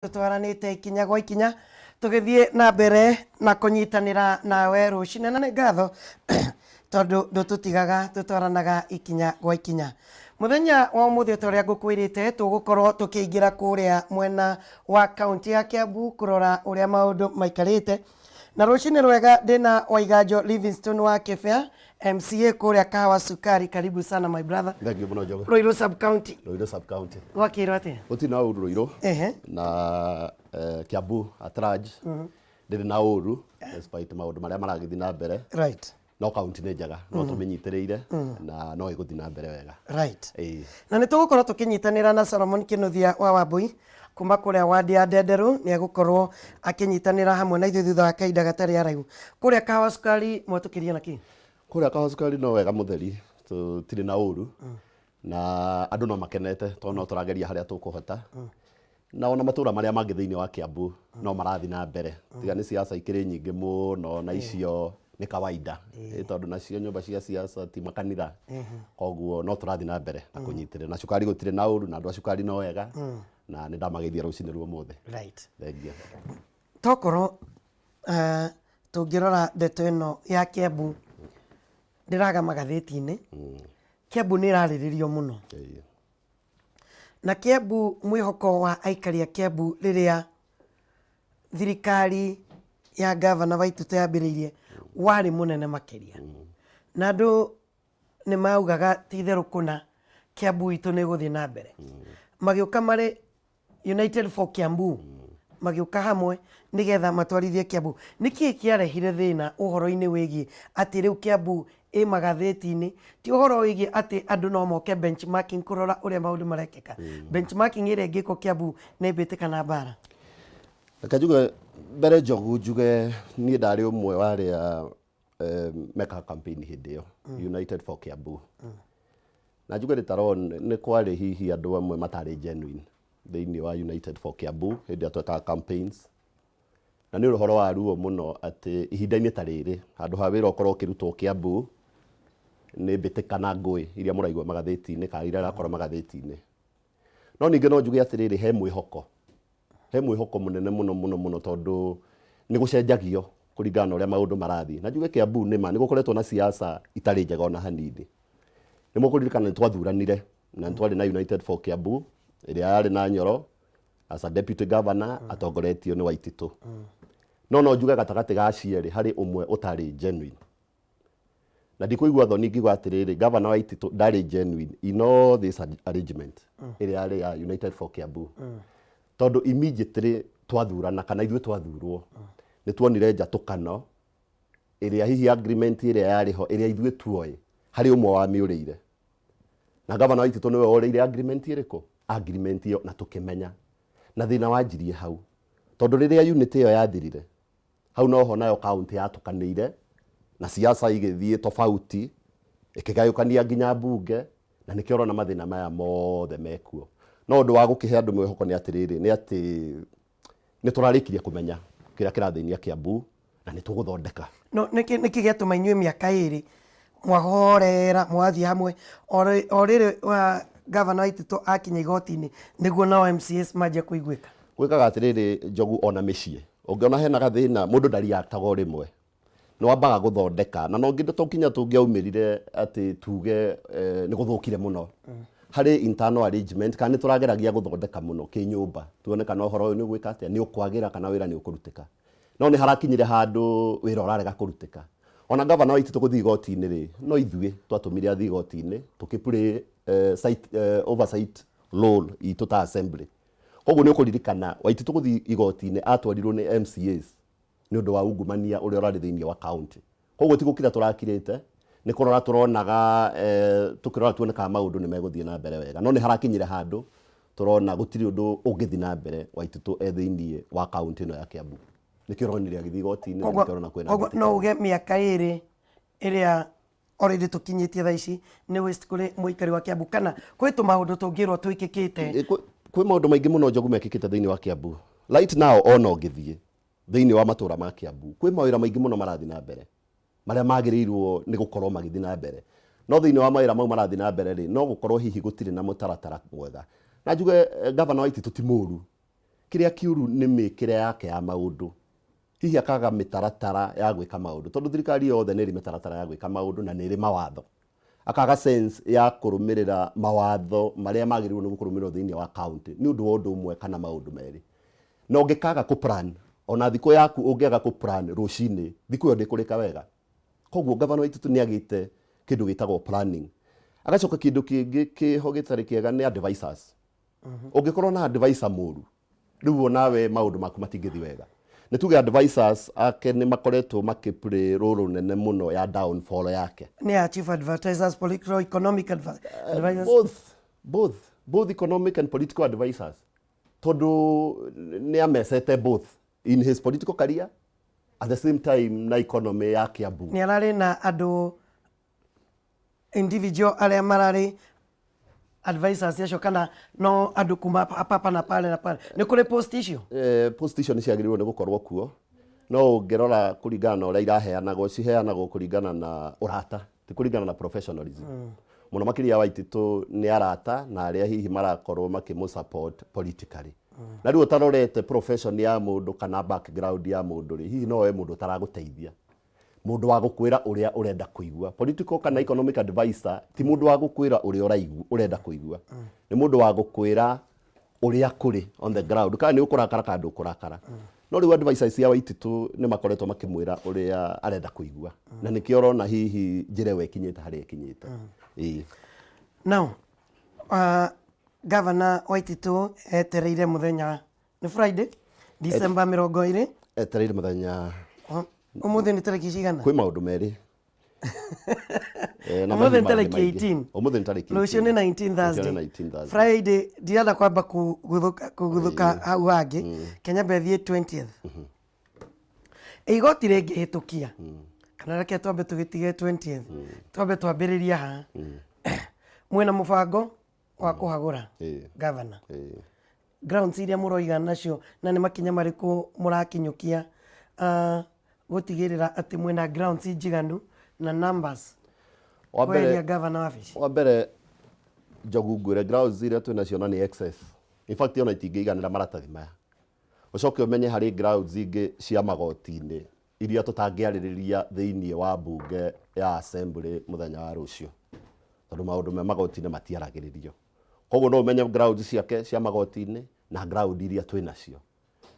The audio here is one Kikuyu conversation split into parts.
Tũtwaranĩte ikinya gwa ikinya tũgĩthiĩ na mbere na kũnyitanĩra nawe rũcinĩ, na nĩ ngatho tondũ ndũtũtigaga, tũtwaranaga ikinya gwa ikinya. Mũthenya wa ũmũthĩ, ta ũrĩa ngũkwĩrĩte, tũgũkorwo tũkĩingĩra kũrĩa mwena wa kaunti ya Kiambu kũrora ũrĩa maũndũ maikarĩte. Na rũcinĩ rwega ndĩna Waiganjo Livingstone wa Kĩbea, MCA kũrĩa Kahawa Sukari. Karibu sana, my brother. Thank you mũno, Njogu. Ruiru sub county. Ruiru sub county. Gwakĩrwo atĩa? Gũtirĩ na ũru Ruiru. Na Kiambu at large ndĩrĩ na ũru despite maũndũ marĩa maragĩthiĩ na mbere. No kaunti nĩ njega, no tũmĩnyitĩrĩire na no ĩgũthiĩ na mbere wega. Ĩĩ. Na nĩ tũgũkorwo tũkĩnyitanĩra na Solomon Kinuthia wa Wambui kuma kũrĩa wadi ya Ndenderu. Nĩ egũkorwo akĩnyitanĩra hamwe na ithuĩ thutha wa kahinda gatarĩ araihu. Kũrĩa Kahawa Sukari mwatũkĩria na kĩ? Kũrĩa Kahawa Sukari no wega mũtheri, tũtirĩ na ũru na andũ no makenete tondũ no tũrageria harĩa tũkũhota. Na ona matũra marĩa mangĩ thĩinĩ wa Kiambu no marathiĩ na mbere. Tiga nĩ siasa ikĩrĩ nyingĩ mũno, na icio nĩ kawaida. Tondũ nacio nyũmba cia siasa ti makanitha. Koguo no tũrathiĩ na mbere na kũnyitĩrĩra. Na cukari gũtirĩ na ũru, na andũ a cukari no wega. Na nĩ ndamageithia rũcinĩ rwa ũmũthĩ. Thengia. Tokorwo tũngĩrora ndeto ĩno ya Kiambu, ndĩraga magathĩti-inĩ. Kiambu nĩ ĩrarĩrĩrio mũno. Na Kiambu, mwĩhoko wa aikari a Kiambu rĩrĩa thirikari ya ngavana Waititi yambĩrĩirie warĩ mũnene makĩria. Na andũ nĩ maugaga ti itherũ kũna Kiambu itũ nĩ ĩgũthiĩ na mbere. Magĩũka marĩ United for Kiambu, magĩũka hamwe nĩgetha matwarithie Kiambu. Nĩkĩ kĩarehire thĩna ũhoro-inĩ wĩgiĩ atĩ rĩu Kiambu ĩ magathĩti-inĩ? Ti ũhoro wĩgiĩ atĩ andũ no moke benchmarking kũrora ũrĩa maũndũ marekĩka. Benchmarking ĩrĩa ĩngĩkwo Kiambu nĩ mbĩtĩka na mbara. Reke njuge mbere, Njogu, njuge niĩ ndarĩ ũmwe wa arĩa mekaga campaign hĩndĩ ĩyo, United for Kiambu. Na njuge later on nĩ kwarĩ hihi andũ amwe matarĩ genuine thĩinĩ wa United for Kiambu hĩndĩ ĩrĩa twekaga campaigns. Na nĩ ũhoro wa ruo mũno atĩ ihinda-inĩ ta rĩrĩ, handũ ha wĩra ũkorwo ũkĩrutwo Kiambu, nĩ mbĩtĩka na ngũĩ iria mũraigua magathĩti-inĩ kana iria irakora magathĩti-inĩ. No ningĩ no njuge atĩrĩrĩ, he mwĩhoko. He mwĩhoko mũnene mũno mũno mũno tondũ nĩ gũcenjagio kũringana na ũrĩa maũndũ marathiĩ. Na njuge Kiambu nĩma nĩ gũkoretwo na siasa itarĩ njega ona hanini. Nĩ mũkũririkana nĩ twathuranire na nĩ twarĩ na United for Kiambu ĩrĩa yarĩ na Nyoro as a deputy governor atongoretio nĩ Waititũ. No no njuge gatagatĩ ga cierĩ harĩ ũmwe ũtarĩ genuine. Na ndikũigua thoni ngiuga atĩrĩrĩ, governor Waititũ ndarĩ genuine in all this arrangement ĩrĩa yarĩ ya United for Kiambu. Tondũ immediately twathurana kana ithuĩ twathurwo, nĩ tuonire njatũkano ĩrĩa hihi agreement ĩrĩa yarĩ ho ĩrĩa ithuĩ tuoĩ harĩ ũmwe wamĩũrĩire. Na governor Waititũ nĩwe worĩire agreement ĩrĩkũ? Agreement ĩyo, na tũkĩmenya. Na thĩna wanjirie hau. Tondũ rĩrĩa unity ĩyo yathirire, hau noho nayo kaunti yatũkanĩire na siasa igĩthiĩ tofauti, ĩkĩgayũkania nginya mbunge, na nĩkĩo ũrona mathĩna maya mothe mekuo. No ũndũ wa gũkĩhe andũ mwĩhoko nĩ atĩrĩrĩ, nĩ atĩ nĩ tũrarĩkirie kũmenya kĩrĩa kĩrathĩnia Kiambu na nĩ tũgũthondeka. No nĩkĩ gĩatũma inyuĩ mĩaka 2 mwahorera mwathiĩ hamwe o rĩrĩ wa gavana Waititũ akinya igoti-inĩ nĩguo nao MCAs manjia kũiguĩka? Gwĩkaga atĩrĩrĩ, Njogu, ona mĩciĩ ũngĩona hena gathĩna, mũndũ ndariactaga o rĩmwe, nĩ wambaga gũthondeka. Na no to nginya tũngĩaumĩrire atĩ tuge nĩ gũthũkire mũno. Harĩ internal arrangement kana nĩ tũrageragia gũthondeka mũno kĩnyũmba tuone kana ũhoro ũyũ nĩ ũgwĩka atĩa, nĩ ũkwagĩra kana wĩra nĩ ũkũrutĩka. No nĩ harakinyire handũ wĩra ũrarega kũrutĩka. Ona gavana Waititũ gũthiĩ igoti-inĩ rĩ, no ithuĩ twatũmire athiĩ igoti-inĩ tũkĩ play oversight role itũ ta assembly. Koguo nĩ ũkũririkana Waititũ gũthiĩ igoti-inĩ atwarirwo nĩ MCAs nĩ ũndũ wa ungumania ũrĩa ũrarĩ thĩinĩ wa county. Koguo ti gũkira tũrakirĩte, nĩ kũrora tũronaga, tũkĩrora tuone kana maũndũ nĩ megũthiĩ na mbere wega. No nĩ harakinyire handũ tũrona gũtirĩ ũndũ ũngĩthiĩ na mbere Waititũ e thĩinĩ wa county ĩno ya Kiambu. Nĩkĩo ũronire agĩthiĩ igoti-inĩ na nĩkĩo ũrona kwĩna Koguo no uge mĩaka 2 ĩrĩa already tũkinyĩtie thaa ici nĩ waste kũrĩ mũikari wa Kiambu, kana kwĩ tũmaũndũ tũngĩrwo twĩkĩkĩte? Kwĩ maũndũ maingĩ mũno, Njogu, mekĩkĩte thĩinĩ wa Kiambu. Right now ona ũngĩthiĩ thĩinĩ wa matũra ma Kiambu, kwĩ mawĩra maingĩ mũno marathiĩ na mbere marĩa magĩrĩirwo nĩ gũkorwo magĩthiĩ na mbere. No thĩinĩ wa mawĩra mau marathiĩ na mbere rĩ, no gũkorwo hihi gũtirĩ na mũtaratara mwega. Na njuge gavana Waititũ ti mũru. Kĩrĩa kĩũru nĩ mĩkĩre yake ya maũndũ, hihi akaga mĩtaratara ya gwĩka maũndũ, tondũ thirikari yothe nĩ ĩrĩ mĩtaratara ya gwĩka maũndũ na nĩ ĩrĩ mawatho. Akaga sense ya kũrũmĩrĩra mawatho marĩa magĩrĩirwo nĩ kũrũmĩrĩrwo thĩinĩ wa county nĩ ũndũ wa ũndũ ũmwe kana maũndũ merĩ. Na ũngĩkaga kũ plan, ona thikũ yaku ũngĩaga kũ plan rũcinĩ, thikũ ĩyo ndĩkũrĩka wega. Koguo gavana Waititu nĩ agĩte kĩndũ gĩtagwo planning. Agacoka kĩndũ kĩngĩ kĩho gĩtarĩ kĩega nĩ advisors. Ũngĩkorwo na advisor mũru, rĩu onawe maũndũ maku matingĩthiĩ wega. Nĩ tuge advisors ake nĩ makoretwo makĩ play role nene mũno ya downfall yake. Nĩ ya chief advisors, political economic advisors? Both economic and political advisors, tondũ nĩ amecete both in his political career, at the same time na economy ya Kiambu. Nĩ ararĩ na andũ individual arĩa mararĩ advisors acio, kana no andũ kuma hapa na pale na pale? Nĩ kũrĩ post icio? Post icio nĩ ciagĩrĩirwo nĩ gũkorwo kuo, no ũngĩrora kũringana na ũrĩa iraheanagwo, ciheanagwo kũringana na ũrata, ti kũringana na professionalism. Mũno makĩria Waititu nĩ arata na arĩa hihi marakorwo makĩmũ support politically. Na rĩu ũtarorete profession ya mũndũ kana background ya mũndũ rĩ, hihi no we mũndũ ũtaragũteithia, mũndũ wa gũkwĩra ũrĩa ũrenda kũigua. Political kana economic advisor ti mũndũ wa gũkwĩra ũrĩa ũraigua ũrenda kũigua, nĩ mũndũ wa gũkwĩra ũrĩa kũrĩ on the ground, kana nĩ ũkũrakara kana ndũkũrakara. No rĩu advisors cia Waititu nĩ makoretwo makĩmwĩra ũrĩa arenda kũigua, na nĩkĩo ũrona hihi njĩra ĩyo ĩkinyĩte harĩa ĩkinyĩte. Ĩĩ. Now, Governor Waititu etereire mũthenya nĩ Friday, December 20. Etereire mũthenya. Ũmũthĩ nĩ tarĩki cigana? Kwĩ maũndũ merĩ. Na Ũmũthĩ nĩ mahiũ mangĩ tarĩki maingĩ. 18. Ũmũthĩ nĩ tarĩki 18. Rũciũ nĩ 19. Rũciũ nĩ Thursday. 19 Thursday. Friday ndirenda kwamba kũguthũka hau hangĩ. Kenya bethiĩ 20th. Igoti rĩngĩhĩtũkia, kana reke twambe tũgĩtige 20th, twambe twambĩrĩria haha. Mwĩna mũbango wa kũhagũra governor? Grounds iria mũroiga nacio, na nĩ makinya marĩkũ mũrakinyũkia gũtigĩrĩra atĩ mwĩna grounds njiganu na numbers Wa mbere kweheria governor wabici? Wa mbere, Njogu, ngwĩre grounds iria twĩ nacio na nĩ excess. In fact, ona itingĩiganĩra maratathi maya. Ũcoke ũmenye harĩ grounds ingĩ cia magoti-inĩ iria tũtangĩarĩrĩria thĩinĩ wa mbunge ya assembly mũthenya wa rũciũ, tondũ maũndũ me magoti-inĩ matiaragĩrĩrio. Koguo no ũmenye grounds ciake cia magoti-inĩ na ground iria twĩ nacio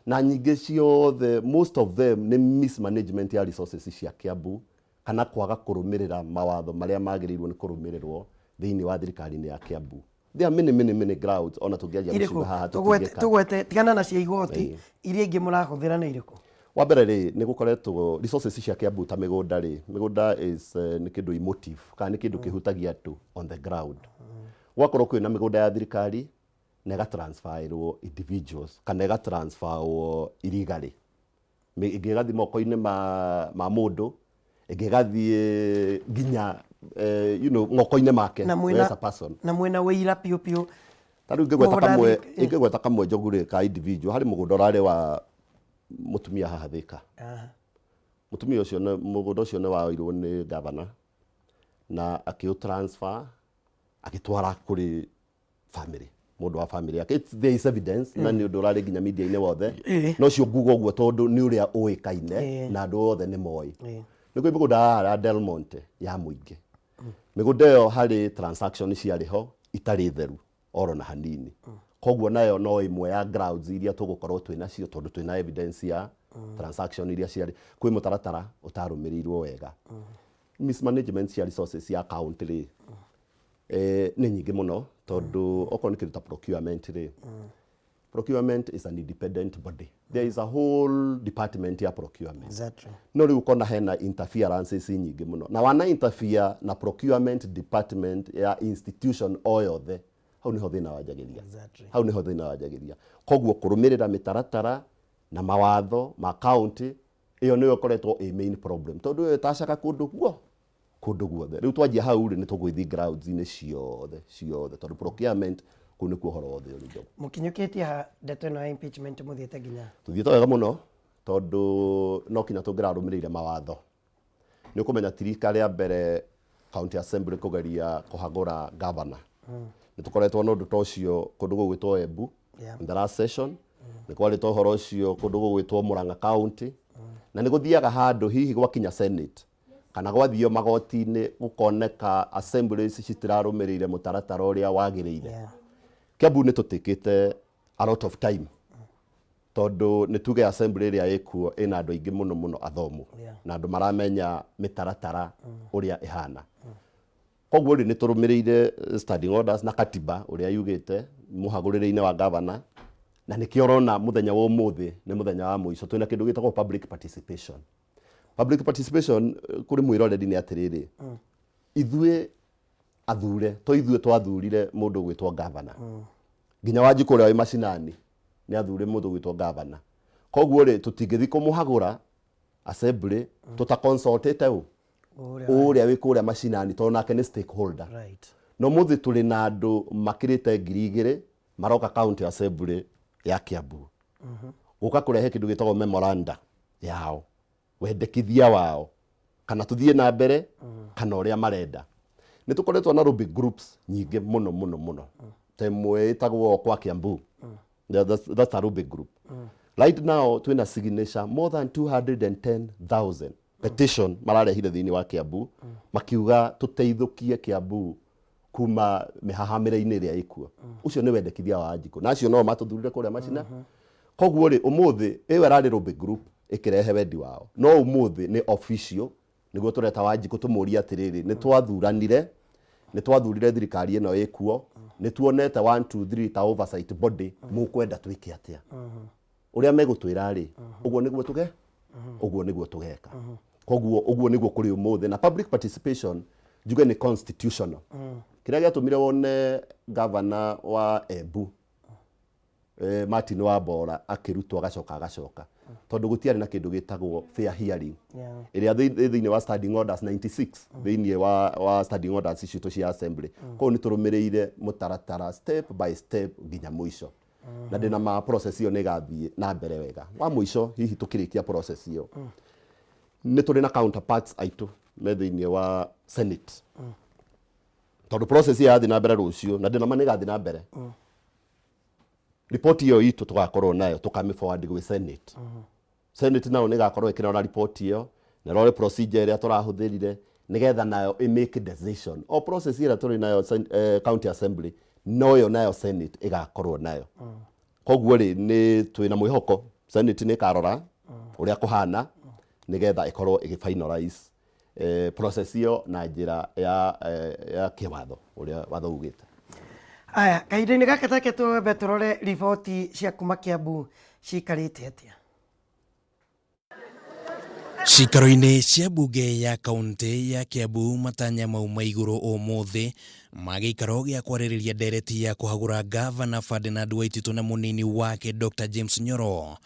na nyingĩ ciothe, most of them nĩ mismanagement ya resources cia Kiambu kana kwaga kũrũmĩrĩra mawatho marĩa magĩrĩirwo nĩ kũrũmĩrĩrwo thĩinĩ wa thirikari-inĩ ya Kiambu. There are many, many, many grounds, ona tũngĩanjia Irĩkũ? gũciuga haha Tũgwete tũtingĩka. Tũgwete, tigana na cia igoti, iria ingĩ mũrahũthĩra nĩ irĩkũ? Wa mbere rĩ, nĩ gũkoretwo resources cia Kiambu ta mĩgũnda rĩ, mĩgũnda is nĩ kĩndũ emotive kana nĩ kĩndũ kĩhutagia andũ on the ground. Gwakorwo kwĩna mĩgũnda ya thirikari na ĩgatransferĩrwo individuals kana ĩgatransferwo illegally, ĩngĩ ĩgathiĩ moko-inĩ ma mũndũ, ĩngĩ ĩgathiĩ nginya moko-inĩ make Na we mwĩna as a person. Na mwĩna wĩira piũ piũ? Ta rĩu ingĩgweta Mũgũnda kamwe, ingĩgweta kamwe, Njogu rĩ, ka individual, harĩ mũgũnda ũrarĩ wa mũtumia haha Thĩka. Mũtumia ũcio mũgũnda ũcio nĩ waoirwo nĩ gavana na akĩũ transfer agĩtwara kũrĩ family, mũndũ wa family yake. There is evidence na nĩ ũndũ ũrarĩ nginya media-inĩ wothe. No ũcio nguga ũguo tondũ nĩ ũrĩa ũĩkaine na andũ othe nĩ moĩ. Nĩ kwĩ mĩgũnda ya Del Monte ya mũingĩ. Mĩgũnda ĩyo harĩ transaction ciarĩ ho itarĩ theru oro na hanini. Koguo nayo no ĩmwe ya grounds iria tũgũkorwo twĩ nacio, tondũ twĩna evidence ya transaction iria ciarĩ kwĩ mũtaratara ũtarũmĩrĩirwo wega. Mismanagement cia resources ya county rĩ, nĩ nyingĩ mũno, tondũ okorwo nĩ kĩndũ ta procurement rĩ, procurement is an independent body. There is a whole department ya procurement. No rĩu ũkona hena interferences nyingĩ mũno, na wana interfere na procurement department ya institution o yothe, hau nĩho thĩna wanjagĩria. Hau nĩho thĩna wanjagĩria. Koguo kũrũmĩrĩra mĩtaratara na mawatho ma county, ĩyo nĩyo ĩkoretwo ĩ main problem, tondũ ĩyo ĩtacaga kũndũ guothe. Rĩu twanjia hau rĩ, nĩ tũgũgĩthiĩ grounds-inĩ ciothe ciothe, tondũ procurement kũu nĩkuo ũhoro wothe ũrĩ, Njogu. Mũkinyũkĩtie ha ndeto ĩno ya impeachment? Mũthiĩte nginya? Tũthiĩte wega mũno, tondũ no kinya tũngĩrarũmĩrĩire mawatho. Nĩ ũkũmenya ti rika rĩa mbere county assembly kũgeria kũhagũra governor. Nĩ tũkoretwo na ũndũ ta ũcio kũndũ gũgwĩtwo Embu in the last session. Nĩ kwarĩtwo ũhoro ũcio kũndũ gũgwĩtwo Murang'a County, na nĩ gũthiaga handũ hihi gwakinya Senate kana gwathio magoti-inĩ gũkoneka assemblies citirarũmĩrĩire mũtaratara ũrĩa wagĩrĩire. Kiambu nĩ tũtĩkĩte a lot of time tondũ nĩ tuge assembly ĩrĩa ĩkuo ĩna andũ aingĩ mũno mũno athomu na andũ maramenya mĩtaratara ũrĩa ĩhana. Koguo rĩ, nĩ tũrũmĩrĩire standing orders na katiba ũrĩa yugĩte mũhagũrĩre-inĩ wa governor, na nĩkĩo ũrona mũthenya wa ũmũthĩ nĩ mũthenya wa mũico. Twĩna kĩndũ gĩtagwo public participation. Public participation kũrĩ mwĩroreri nĩ atĩrĩrĩ, ithuĩ athure to ithuĩ twathurire mũndũ ũgwĩtwo governor, nginya Wanjikũ ũrĩa wĩ macinani nĩ athure mũndũ ũgwĩtwo governor. Koguo rĩ, tũtingĩthiĩ kũmũhagũra assembly tũtaconsultĩte ũ ũrĩa wĩ kũrĩa macinani, tondũ nake nĩ stakeholder. No mũthĩ tũrĩ na andũ makĩrĩte 2000 maroka county assembly ya Kiambu gũka kũrehe kĩndũ gĩtagwo memoranda yao, wendekithia wao, kana tũthiĩ na mbere kana ũrĩa marenda. Nĩ tũkoretwo na lobby groups nyingĩ mũno mũno mũno, ta ĩmwe ĩtagwo kwa Kiambu. That's a lobby group. Right now twĩna signature more than 210,000 petition mararehire thĩinĩ wa Kiambu, makiuga tũteithũkie Kiambu kuma mĩhahamĩre-inĩ ĩrĩa ĩkuo. Ũcio nĩ wendekithia wa Wanjikũ, na acio no matũthurire kũrĩa macina. Koguo rĩ, ũmũthĩ ĩyo ĩrarĩ lobby group ĩkĩrehe wendi wao, no ũmũthĩ nĩ official nĩguo tũreta Wanjikũ tũmũrie atĩrĩrĩ, nĩ twathuranire, nĩ twathurire thirikari ĩno ĩkuo, nĩ tuonete 1 2 3 ta oversight body, mũkwenda twĩke atĩa? Ũrĩa megũtwĩra rĩ, ũguo nĩguo tũge ũguo nĩguo tũgeka. Koguo ũguo nĩguo kũrĩ ũmũthĩ, na public participation njuge nĩ constitutional. Kĩrĩa gĩatũmire wone governor wa Embu Martin Wambora akĩrutwo agacoka agacoka, tondũ gũtiarĩ na kĩndũ gĩtagwo fair hearing ĩrĩa thĩinĩ wa standing orders 96, thĩinĩ wa standing orders citũ cia assembly. Koguo nĩ tũrũmĩrĩire mũtaratara step by step nginya mũico, na ndĩna ma process ĩyo nĩ ĩgathiĩ na mbere wega. Wa mũico, hihi tũkĩrĩkia process ĩyo, nĩ tũrĩ na counterparts aitũ me thĩinĩ wa Senate, tondũ process ĩyo yathiĩ na mbere rũciũ, na ndĩna ma nĩ ĩgathiĩ na mbere, ripoti ĩyo itũ tũgakorwo nayo tũkamĩ forward gwĩ Senate. Senate nayo nĩ ĩgakorwo ĩkĩrora ripoti ĩyo na ĩrore procedure ĩrĩa tũrahũthĩrire, nĩgetha nayo ĩ make decision. O process ĩrĩa tũrĩ nayo county assembly, noyo nayo Senate ĩgakorwo nayo. Koguo rĩ, nĩ twĩna mwĩhoko Senate nĩ ĩkarora ũrĩa kũhana, nĩgetha ĩkorwo ĩgĩ finalize process ĩyo na njĩra ya kĩwatho ũrĩa watho ugĩte. Aya, kahinda-inĩ gaka take twambe tũrore riboti cia kuma Kiambu cikarĩte atĩa. Cikaro-inĩ cia mbunge ya kaunti ya Kiambu, matanya mauma igũrũ ũmũthĩ ma gĩikaro gĩa kwarĩrĩria ndereti ya kũhagũra ngavana Ferdinand Waititu na mũnini wake Dr James Nyoro,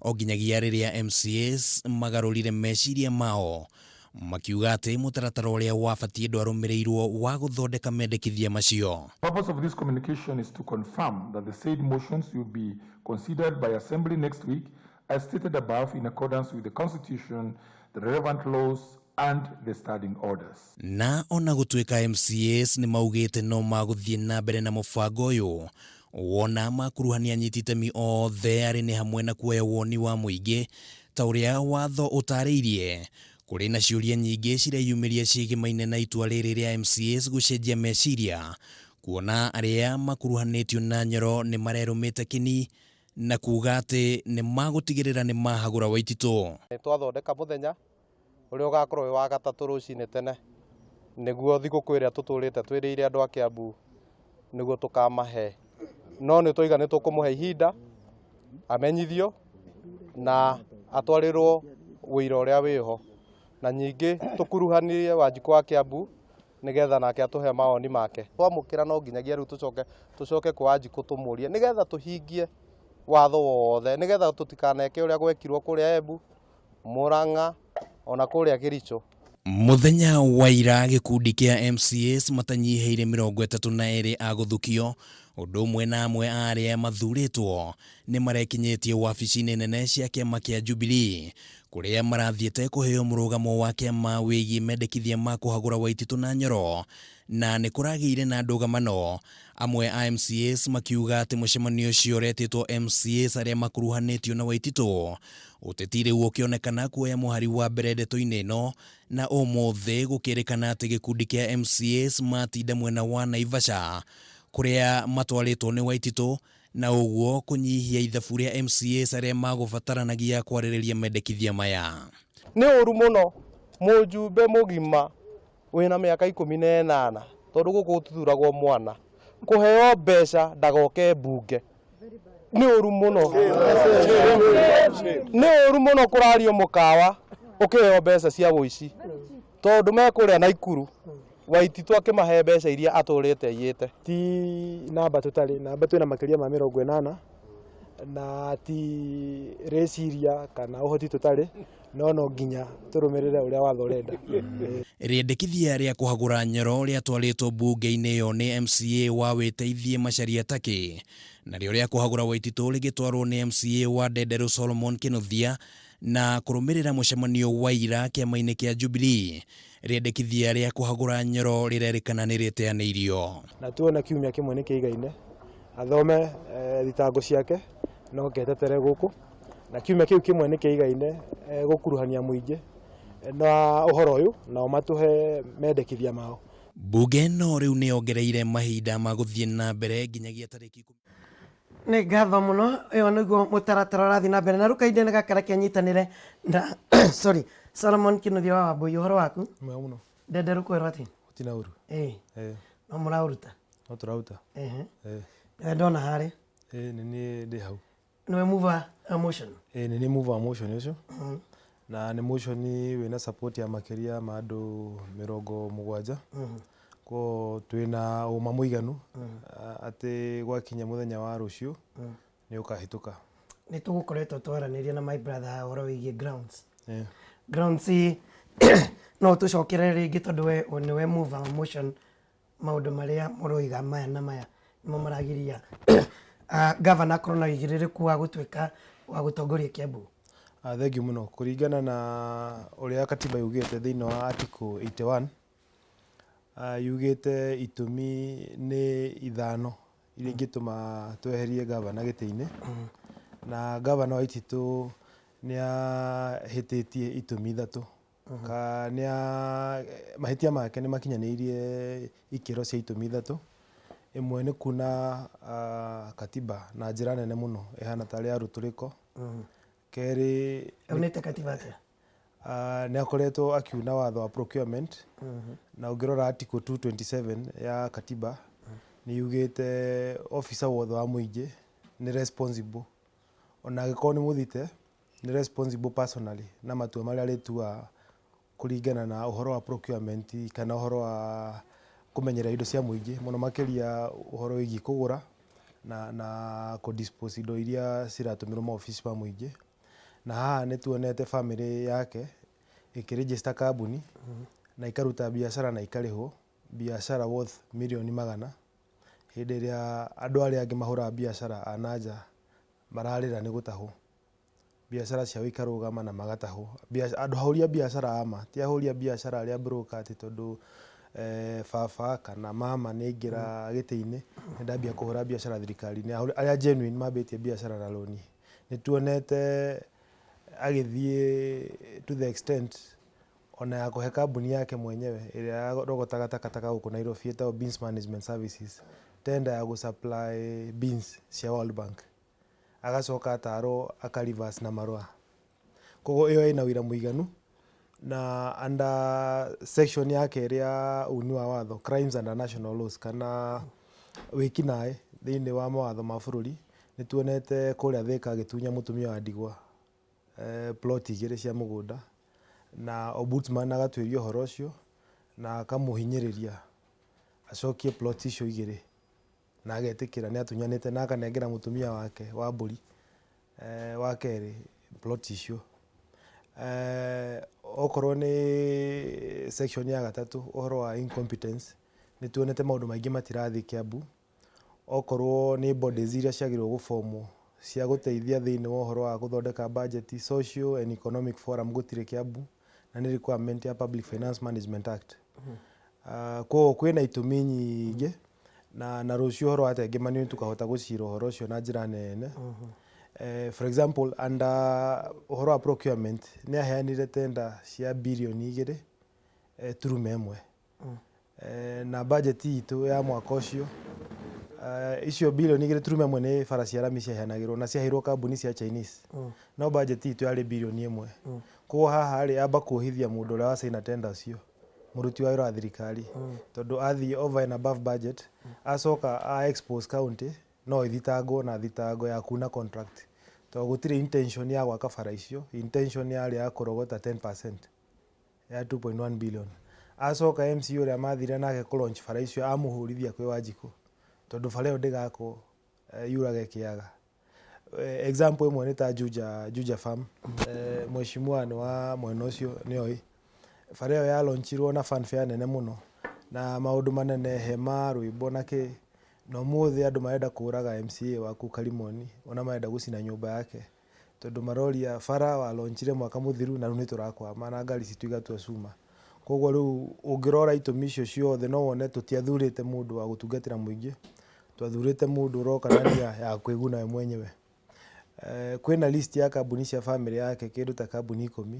o nginyagia rĩrĩa MCAs magarũrire meciria mao makiuga atĩ mũtaratara ũrĩa wabatiĩ ndwarũmĩrĩirwo wa gũthondeka mendekithia macio. Purpose of this communication is to confirm that the said motions will be considered by Assembly next week as stated above, in accordance with the Constitution, the relevant laws and the standing orders. Na ona gũtuĩka MCAs nĩ maugĩte no magũthiĩ na mbere na mũbango ũyũ wona makuruhania anyiti itemi othe, arĩ nĩ hamwe na kuoya woni wa mũingĩ ta ũrĩa watho ũtarĩirie, kũrĩ na ciũria nyingĩ cireyumĩria ciĩgĩmaine na itua rĩrĩ rĩa MCAs gũcenjia meciria, kuona arĩa makuruhanĩtio na Nyoro nĩ marerũmĩte kĩni na kuga atĩ nĩ magũtigĩrĩra nĩ mahagũra Waititũ. Nĩ twathondeka mũthenya ũrĩa ũgakorwo wĩ wa gatatũ rũcinĩ tene, nĩguo thigũkũ ĩrĩa tũtũrĩte twĩrĩire andũ a Kiambu nĩguo tũkamahe, no nĩ twaiga nĩ tũkũmũhe ihinda amenyithio na atwarĩrwo ũira ũrĩa wĩho, na nyingĩ tũkuruhanie Wanjikũ wa Kiambu nĩgetha nake atũhe mawoni make. Twamũkĩra, no nginyagia rĩu tũcoke kwa Wanjikũ tũmũrie, nĩgetha tũhingie watho wothe, nĩgetha tũtikaneke ũrĩa gwekirwo kũrĩa Embu, Murang'a, ona kũrĩa Kericho. Mũthenya wa ira, gĩkundi kĩa MCAs matanyihĩire 32 a gũthukio, ũndũ ũmwe na amwe a arĩa mathurĩtwo, nĩ marekinyĩtie wabici-inĩ nene cia kĩama kĩa Jubilee, kũrĩa marathiĩte kũheo mũrũgamo wa kĩama wĩgiĩ mendekithia ma kũhagũra Waititũ na Nyoro. Na nĩ kũragĩire na ndũgamano, amwe a MCAs makiuga atĩ mũcemanio ũcio ũretĩtwo MCAs arĩa makuruhanĩtio na Waititũ. Ũteti rĩu ũkĩonekana kuoya mũhari wa mbere ndeto-inĩ ĩno, na ũmũthĩ gũkĩrĩkana atĩ gĩkundi kĩa MCAs matinda mwena wa Naivasha kũrĩa matwarĩtwo nĩ Waititũ, na ũguo kũnyihia ithabu rĩa MCAs arĩa magũbataranagia kwarĩrĩria mendekithia maya. Nĩ ũru mũno mũjumbe mũgima wĩna mĩaka 18, tondũ gũkũ gũtithuragwo mwana, kũheo mbeca ndagoke mbunge. Nĩ ũru mũno, nĩ ũru mũno kũrario mũkawa ũkĩheo mbeca cia ũici, tondũ mekũrĩa Naikuru Waititũ akĩmahe mbeca iria atũrĩte aiyĩte. Ti namba tũtarĩ namba, twĩna makĩria ma 80, na ti rĩciria kana ũhoti tũtarĩ, no no nginya tũrũmĩrĩre ũrĩa watho ũrenda. Rĩendekithia rĩa kũhagũra Nyoro rĩatwarĩtwo mbunge-inĩ ĩyo nĩ MCA wa Wĩteithie Macharia Takĩ, narĩo rĩa kũhagũra Waititũ rĩgĩtwarwo nĩ MCA wa Ndenderũ Solomon Kĩnuthia, na kũrũmĩrĩra mũcemanio wa ira kĩama-inĩ kĩa Jubilee, rĩendekithia rĩa kũhagũra Nyoro rĩrerĩkana nĩ rĩteanĩirio. Na tuona kiumia kĩmwe nĩ kĩigaine athome thitango ciake, no ketetere gũkũ, na kiumia kĩu kĩmwe nĩ kĩigaine gũkuruhania mũingĩ na ũhoro ũyũ, nao matũhe mendekithia mao. Mbunge ĩno rĩu nĩ yongereire mahinda ma gũthiĩ na mbere nginyagia tarĩki 10. Nĩ ngatho mũno, ĩyo nĩguo mũtaratara ũrathiĩ na mbere, na rĩu kahinda-inĩ gaka reke nyitanĩre na, sorry, Solomon Kĩnuthia wa Wambũi. Ũhoro waku? Mwega mũno. Ndende rũkwĩrwo atĩ Gũtina ũru. Ĩĩ, no mũraũruta? No tũraruta. Ehe. Nĩwe ndona harĩa. Ĩĩ, nĩ niĩ ndĩ hau. Nĩwe mover motion? Ĩĩ, nĩ niĩ mover motion ũcio, na nĩ motion wĩna support ya makĩria ma andũ 70. Koguo twĩna ũma mũiganu atĩ gwakinya mũthenya wa rũciũ nĩ ũkahĩtũka. Nĩ tũgũkoretwo twaranĩria na my brother ũhoro wĩgiĩ grounds. Grounds no tũcokere rĩngĩ, tondũ we nĩwe mover motion, maũndũ marĩa mũroiga maya na maya nĩmo maragiria gavana akorwo na ũigĩrĩrĩku wa gũtuĩka wa gũtongoria Kiambu. Thank you mũno. Kũringana na ũrĩa katiba yugĩte thĩinĩ wa article 81, yugĩte itũmi nĩ ithano iria ingĩtũma tweherie gavana gĩtĩ-inĩ, na gavana Waititũ nĩ ahĩtĩtie itũmi ithatũ, ka nĩ mahĩtia make nĩ makinyanĩirie ikĩro cia itũmi ithatũ. Ĩmwe nĩ kuna katiba na njĩra nene mũno ĩhana tarĩ ya rũtũrĩko. Kerĩ, Aunĩte katiba atĩa? Nĩ akoretwo akiuna watho wa procurement, na ũngĩrora article 227 ya katiba nĩ yugĩte officer wothe wa mũingĩ nĩ responsible, ona angĩkorwo nĩ mũthite, nĩ responsible personally na matua marĩa arĩtuaga kũringana na ũhoro wa procurement kana ũhoro wa kũmenyerera indo cia mũingĩ, mũno makĩria ũhoro wĩgiĩ kũgũra na kũ dispose indo iria ciratũmĩrwo maobici ma mũingĩ. Na haha nĩ tuonete family yake ĩkĩ kambuni na ikaruta biacara na ikarĩhwo biacara worth mirioni magana, hĩndĩ ĩrĩa andũ arĩa angĩ mahũraga biacara a na nja mararĩra nĩ gũtahwo, biacara ciao ikarũgama na magatahwo. Andũ ahũri a biacara ama ti ahũri a biacara arĩa broker, atĩ tondũ baba kana mama nĩ aingĩra gĩtĩ-inĩ nĩ ndambia kũhũra biacara thirikari-inĩ. Arĩa genuine mambĩtie biacara na rũni, nĩ tuonete agĩthiĩ to the extent ona ya kũhe kambuni yake mwenyewe ĩrĩa yarogotaga takataka gũkũ Nairobi ĩtagwo Beans Management Services tender ya gũ supply beans cia World Bank, agacoka atarwo aka reverse na marũa. Koguo ĩyo ĩna ũira mũiganu, na under section ya kerĩ ya uni wa watho, crimes under national laws, kana wĩkinaĩ thĩinĩ wa mawatho ma bũrũri, nĩ tuonete kũrĩa Thĩka agĩtunya mũtumia wa ndigwa plot igĩrĩ cia mũgũnda, na ombudsman agatuĩria ũhoro ũcio na akamũhinyĩrĩria acokie plot icio igĩrĩ, na agetĩkĩra nĩ atunyanĩte na akanengera mũtumia wake wa mbũri wa kerĩ plot icio. Okorwo nĩ section ya gatatũ, ũhoro wa incompetence, nĩ tuonete maũndũ maingĩ matirathiĩ Kiambu. Okorwo nĩ bodies iria ciagĩrĩirwo gũbomwo cia gũteithia thĩinĩ wa ũhoro wa gũthondeka budget, social and economic forum, gũtirĩ Kiambu, na nĩ requirement ya Public Finance Management Act. Koguo kwĩna itũmi nyingĩ na rũciũ ũhoro wa tengemanio nĩ tũkahota gũcira ũhoro ũcio na njĩra nene. For example, under ũhoro wa procurement nĩ aheanire tender cia birioni 2 turuma 1. Na budget itũ ya mwaka ũcio icio birioni 2.1 nĩ bara cia rami ciaheanagĩrwo na ciaheirwo kambuni cia Chinese. No budget itũ yarĩ birioni 1. Koguo haha rĩ amba kuohithia mũndũ ũrĩa wacaina tender ũcio, mũruti wa wĩra wa thirikari, tondũ athiĩ over and above budget, acoka a expose county no ĩthitangwo na thitango ya kuna contract, tondũ gũtirĩ intention ya gwaka bara icio, intention yarĩ ya kũrogota 10% ya 2.1 billion. Acoka MC ũrĩa mathire nake kũ launch bara icio amũhũrithia kwĩ Wanjikũ, tondũ bara ĩyo ndĩgakwo yurage kĩaga. Example ĩmwe nĩ ta Juja Farm. Mheshimiwa nĩ wa mwena ũcio nĩoĩ. Bara ĩyo ya launchirwo na fanfare nene mũno na maũndũ manene, hema, rwĩmbo na kĩ. Na ũmũthĩ andũ marenda kũraga MCA waku Karimoni, ona marenda gũcina nyũmba yake, tondũ maroria bara wa launchire mwaka mũthiru na rĩu nĩ tũrakwama na ngari citũ igatua cuma. Koguo rĩu ũngĩrora itũmi icio ciothe no wone tũtiathurĩte mũndũ wa gũtungatĩra mũingĩ, twathurĩte mũndũ ũroka na nia ya kwĩguna we mwenyewe. Kwĩna list ya kambuni cia family yake, kĩndũ ta kambuni 10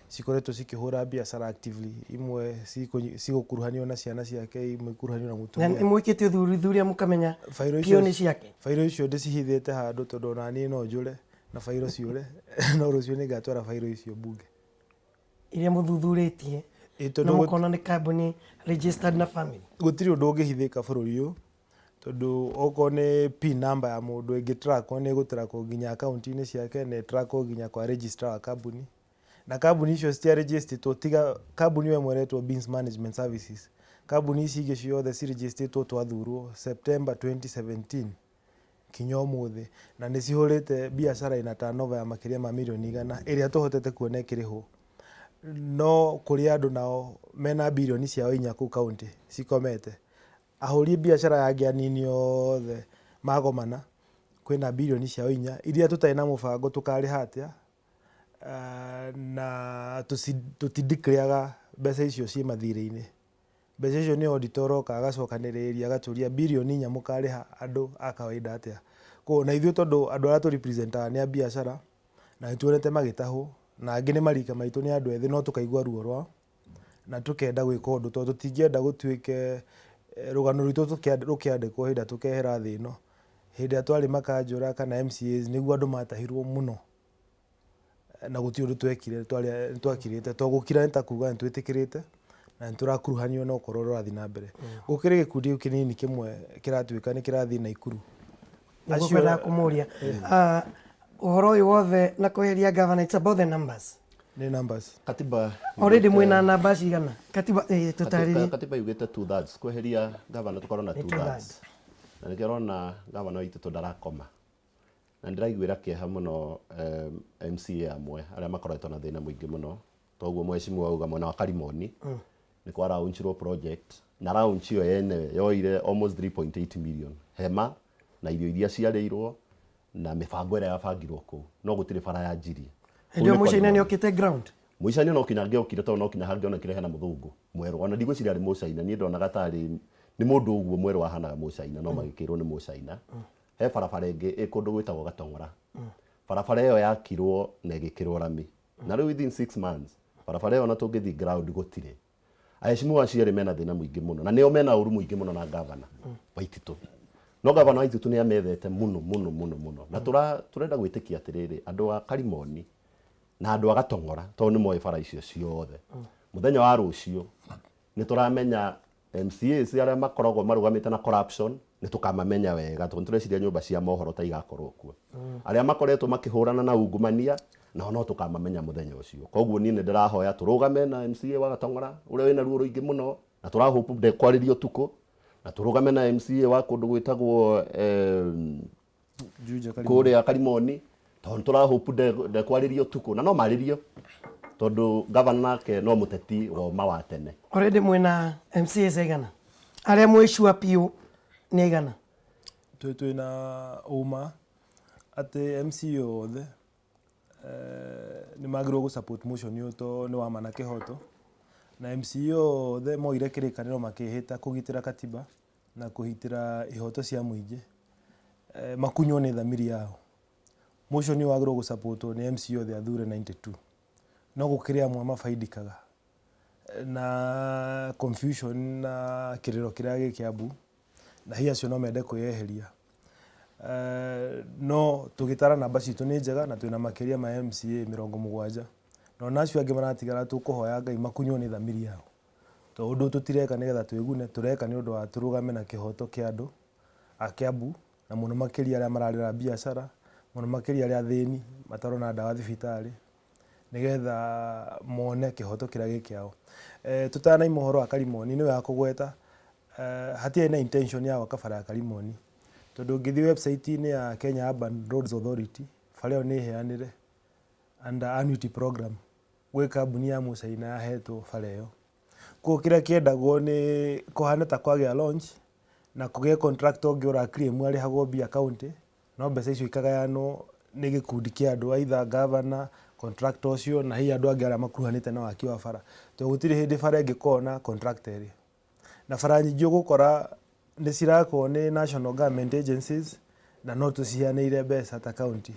cikoretwo cikĩhũra biacara actively, imwe cigũkuruhanio na ciana ciake, imwe ikuruhanio na Na mũtumia. nĩ mwĩkĩte ũthuthuria mũkamenya Bairo biũ icio nĩ ciake? Bairo icio ndĩcihithĩte handũ tondũ ona niĩ no njũre na bairo ciũre, no rũciũ nĩngatwara bairo icio bunge. Iria mũthuthurĩtie Ĩ na tondũ mũkona nĩ kambuni registered na family. Gũtirĩ ũndũ ũngĩhithĩka bũrũri ũyũ, tondũ okorwo nĩ PIN number ya mũndũ ĩngĩtrackwo nĩ ĩgũtrackwo nginya akaunti-inĩ ciake na ĩtrackwo nginya kwa registrar wa kambuni. Na kambuni icio citiarĩnjĩstĩtwo tiga kambuni ĩyo ĩmwe ĩretwo Beans Management Services. Kambuni ici ingĩ ciothe cirĩnjĩstĩtwo twathurwo September 2017 kinya ũmũthĩ, na nĩ cihũrĩte biacara ĩna turnover ya makĩria ma mirioni 100 ĩrĩa tũhotete kuona ĩkĩrĩhwo. No kũrĩ andũ nao mena birioni ciao 4 kũu county cikomete. Ahũri biacara yangĩ anini othe magomana kwĩna birioni ciao 4 iria tũtarĩ na mũbango tũkarĩha atĩa, na tũtideclareaga mbeca icio ciĩ mathirĩ-inĩ. Mbeca icio nĩ auditor ũroka agacokanĩrĩria agatũria birioni 4 mũkarĩha andũ a kawaida atĩa. Koguo na ithuĩ tondũ andũ arĩa tũrepresentaga nĩ a biacara na nĩtuonete magĩtahwo na angĩ nĩ marika maitũ nĩ andũ ethĩ no tũkaigua ruo rwao na tũkenda gwĩka ũndũ tondũ tũtingĩenda gũtuĩke rũgano rwitũ rũkĩandĩkwo hĩndĩ ĩrĩa tũkehera thĩ ĩno. Hĩndĩ ĩrĩa twarĩ makanjũra kana MCAs nĩguo andũ matahirwo mũno na gũtirĩ ũndũ twekire, nĩtwakirĩte tondũ gũkira nĩ ta kuga nĩtwĩtĩkĩrĩte na nĩtũrakuruhanio na ũkora ũrĩa ũrathiĩ na mbere. Gũkĩrĩ gĩkundi kĩnini kĩmwe kĩratuĩka nĩ kĩrathiĩ Naikuru. Nĩguo kwendaga kũmũria ũhoro ũyũ wothe na kweheria governor, it's about the numbers. Nĩ numbers. Katiba Already mwĩna namba cigana? Katiba tũtarĩrie. Katiba yugĩte 2/3 kweheria governor tũkorwo na Nĩ two two thirds. thirds. Na nĩkĩo ũrona governor witũ ndarakoma. Na ndĩraiguĩra kĩeha mũno MCA amwe arĩa makoretwo na thĩna mũingĩ mũno. Toguo mheshimiwa auga mwena wa Karimoni nĩ kwa launchirwo project na launch ĩyo yene yoire almost 3.8 million, hema na irio iria ciarĩirwo na mĩbango ĩrĩa yabangirwo kũu, no gũtirĩ bara yanjirie. Hĩndĩ ĩyo mũcaina nĩ okĩte ground. Mũcaina no kinya angĩokire tondũ no kinya hangĩonekire hena mũthũngũ mwerũ, ona ndigwĩciria arĩ mũcaina, niĩ ndonaga tarĩ nĩ mũndũ ũguo mwerũ wahanaga mũcaina, no magĩkĩrwo nĩ mũcaina. He barabara ĩngĩ ĩ kũndũ gwĩtagwo Gatong'ora. Barabara ĩyo yakirwo na ĩgĩkĩrwo rami, na rĩu within 6 months barabara ĩyo ona tũngĩthiĩ ground gũtirĩ. Aheshimiwa acio erĩ mena thĩna mũingĩ mũno na nĩo mena ũru mũingĩ mũno na gavana Waititũ, no gavana Waititũ nĩ amethete mũno mũno mũno mũno, na tũrenda gwĩtĩkia atĩrĩrĩ, andũ a Karimoni na andũ a Gatong'ora tondũ nĩ moĩ bara icio ciothe, mũthenya wa rũciũ nĩ tũramenya MCAs arĩa makoragwo marũgamĩte na corruption, nĩ tũkamamenya wega tondũ nĩtũreciria nyũmba cia mohoro ta igakorwo kuo. Arĩa makoretwo makĩhũrana na ungumania nao no tũkamamenya mũthenya ũcio. Koguo niĩ nĩ ndĩrahoya tũrũgame na MCA wa Gatong'ora ũrĩa wĩna ruo rũingĩ mũno na tũrahope ndekwarĩria ũtukũ, na tũrũgame na MCA wa kũndũ gwĩtagwo Juja Karimoni. Kũrĩa Karimoni tondũ tũrahope ndekwarĩria ũtukũ na no marĩrio tondũ gavana nake no mũteti woma wa tene. Already mwĩna MCAs aigana arĩa mwĩ sure piũ nĩ aigana? Twĩna ũma atĩ MCA othe nĩ magĩrĩirwo gũ support motion ũyũ tondũ nĩ wa ma na kĩhoto. Na MCA othe moire kĩrĩkanĩro makĩhĩta kũgitĩra katiba na kũgitĩra ihoto cia mũingĩ, makunywo nĩ thamiri yao. Motion ĩyo wagĩrĩirwo gũsupportwo nĩ MCA othe athure 92. No gũkĩrĩ amwe mabaidikaga na confusion na kĩrĩro kĩrĩa gĩ Kiambu, na hihi acio no mende kwĩyeheria. No tũgĩtara namba citũ nĩ njega na twĩna makĩria ma MCA 70. Na ona acio angĩ maratigara tũkũhoya Ngai makunywo nĩ thamiri yao. Tondũ ũndũ tũtireka nĩgetha twĩgune, tũreka nĩ ũndũ wa tũrũgame na kĩhoto kĩa andũ a Kiambu, na mũno makĩria arĩa mararĩra biacara, mũno makĩria arĩa athĩni matarona ndawa thibitarĩ, nĩgetha mone kĩhoto kĩrĩa gĩ kĩao. Tũtanaima ũhoro wa Karimoni, nĩ wega kũgweta hatiarĩ na intention ya gwaka bara ya Karimoni, tondũ ũngĩthiĩ website-inĩ ya Kenya Urban Roads Authority, bara ĩyo nĩ ĩheanĩre under annuity program gwĩ kambuni ya Mũcaina yahetwo bara ĩyo. Koguo kĩrĩa kĩendagwo nĩ kũhane ta kwagĩa launch na kũgĩe contractor ũngĩ ũra claim arĩhagwo mbia county, no mbeca icio ikagayanwo nĩ gĩkundi kĩa andũ, either governor, contractor ũcio na hihi andũ angĩ arĩa makuruhanĩte na waki wa bara. Tondũ gũtirĩ hĩndĩ bara ĩngĩkorwo na contractor ĩrĩ. Na bara nyingĩ ũgũkora nĩ cirakwo nĩ national government agencies na no tũciheanĩire mbeca ta county.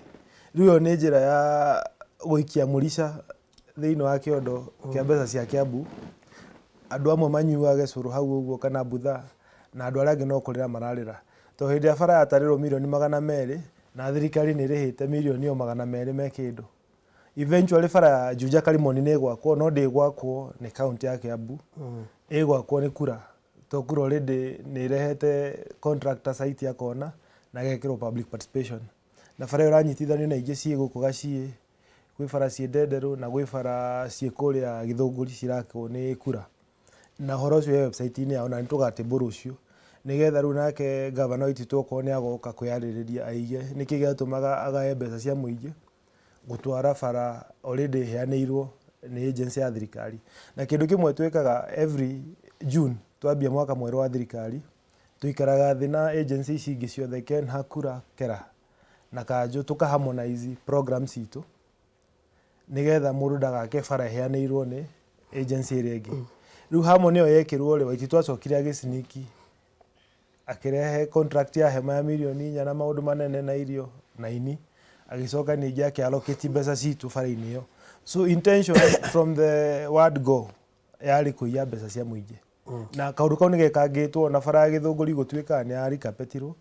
Rĩu ĩyo nĩ njĩra ya gũikia mũrica thĩinĩ wa kĩondo kĩa mbeca cia Kiambu. Andũ amwe manyuage cũrũ hau ũguo kana mbutha, na andũ arĩa angĩ no kũrĩra mararĩra. Tondũ hĩndĩ ĩrĩa bara yatarĩrwo mirioni 200 na thirikari nĩ ĩrĩhĩte mirioni o 200 me kĩndũ. Eventually bara ya Juja Karimoni nĩ ĩgwakwo, no ndĩgwakwo nĩ county ya Kiambu, ĩgwakwo nĩ Kura. Tondũ Kura already nĩ ĩrehete contractor site akona na ĩgekĩrwo public participation. Na bara ĩyo ĩranyitithanio na ingĩ ciĩ gũkũ Gaciĩ, gwĩ bara ciĩ Ndenderũ na gwĩ bara ciĩ kũrĩa Gĩthũngũri cirakwo nĩ Kura. Na ũhoro ũcio wĩ website-inĩ yao na nĩ tũgatĩmbũ rũciũ, nĩgetha rĩu nake gavana Waititu okorwo nĩ agoka kwĩyarĩrĩria aige nĩkĩ gĩatũmaga agaye mbeca cia mũingĩ gũtwara bara already ĩheanĩirwo nĩ agency ya thirikari. Na kĩndũ kĩmwe twĩkaga every June twambia mwaka mwerũ wa thirikari, tũikaraga thĩ na agency ici ingĩ ciothe KENHA, KURA, KERA na kanjũ tũka harmonize program citũ nĩgetha mũndũ ndagake bara ĩheanĩirwo nĩ agency ĩrĩa ĩngĩ. Rĩu harmony ĩyo yekĩrwo rĩ, Waititu acokire agĩ sneak akĩrehe contract ya hema ya mirioni 4 na maũndũ manene na irio na ini, agĩcoka ningĩ akĩ allocate mbeca citũ bara-inĩ ĩyo. So intention from the word go yarĩ kũiya mbeca cia mũingĩ. Na kaũndũ kau nĩ gekangĩtwo na bara ya Gĩthũngũri gũtuĩkaga nĩ ya recarpetirwo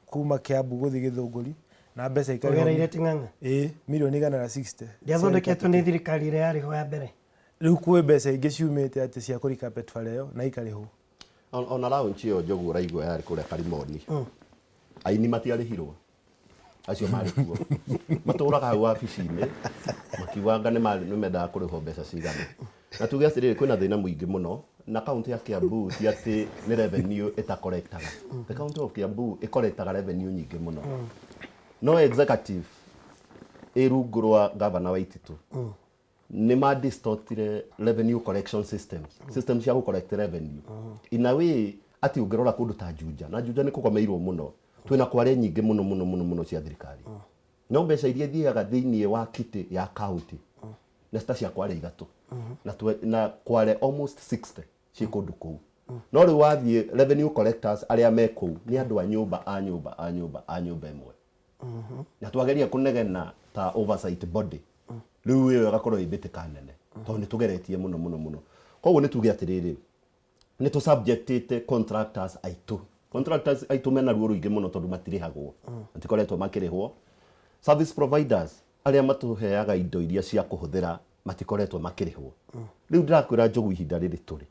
kuma Kiambu gũthiĩ Gĩthũngũri na mbeca ikarĩhwo. Ũgereire Ting'ang'a? Ĩĩ, mirioni 160. Ndĩathondeketwo nĩ thirikari ĩrĩa yarĩ ho ya mbere? Rĩu kwĩ mbeca ingĩ ciumĩte atĩ cia kũ recarpet bara ĩyo na ikarĩhwo. Ona launch ĩyo Njogu ũraigua yarĩ kũrĩa Karimoni. Aini matiarĩhirwo acio marĩ kuo. Matũraga hau wabici-inĩ makiuga anga nĩ mendaga kũrĩhwo mbeca cigana. Na tuge atĩrĩrĩ, kwĩna thĩna mũingĩ mũno na kaunti ya Kiambu ti atĩ nĩ revenue ĩtakorektaga. The county of Kiambu ĩkorektaga revenue nyingĩ mũno. No executive ĩ rungu rwa gavana Waititu nĩ ma distortire revenue collection systems, systems cia gũ collect revenue in a way atĩ ũngĩrora kũndũ ta Juja, na Juja nĩ kũgomeirwo mũno, twĩna kware nyingĩ mũno mũno mũno mũno cia thirikari, no mbeca iria ithiaga thĩinĩ wa kitty ya county nĩ ta cia kware ithatũ na, na kware almost 60 ciĩ kũndũ kũu. No rĩu wathiĩ revenue collectors arĩa me kũu nĩ andũ a nyũmba a nyũmba a nyũmba a nyũmba ĩmwe, na twageria kũnegena ta oversight body, rĩu ĩyo ĩgakorwo ĩ mbĩtĩka nene tondũ nĩ tũgeretie mũno mũno mũno. Koguo nĩ tuge atĩrĩrĩ, nĩ tũ subjectĩte contractors aitũ. Contractors aitũ mena ruo rũingĩ mũno tondũ matirĩhagwo, matikoretwo makĩrĩhwo. Service providers arĩa matũheaga indo iria cia kũhũthĩra matikoretwo makĩrĩhwo. Rĩu ndĩrakwĩra Njogu, ihinda rĩrĩ tũrĩ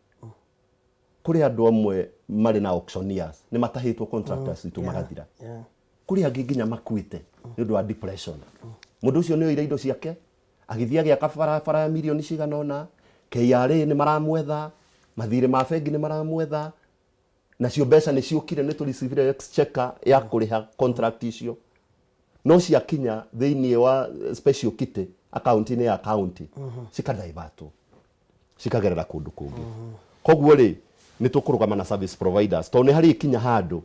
kũrĩ andũ amwe marĩ na auctioneers nĩ matahĩtwo contractors itũ magathira. Kũrĩ angĩ nginya makuĩte nĩ ũndũ wa depression. Mũndũ ũcio nĩ oire indo ciake agĩthiĩ agĩaka barabara ya mirioni cigana ũna, KRA nĩ maramwetha, mathirĩ ma bengi nĩ maramwetha, nacio mbeca nĩ ciũkire, nĩ tũricivire exchequer ya kũrĩha contract icio, no ciakinya thĩinĩ wa special kitty account-inĩ ya county cikadivertwo cikagerera kũndũ kũngĩ. Koguo rĩ, nĩ tũkũrũgama na service providers tondũ nĩ harĩ ikinya handũ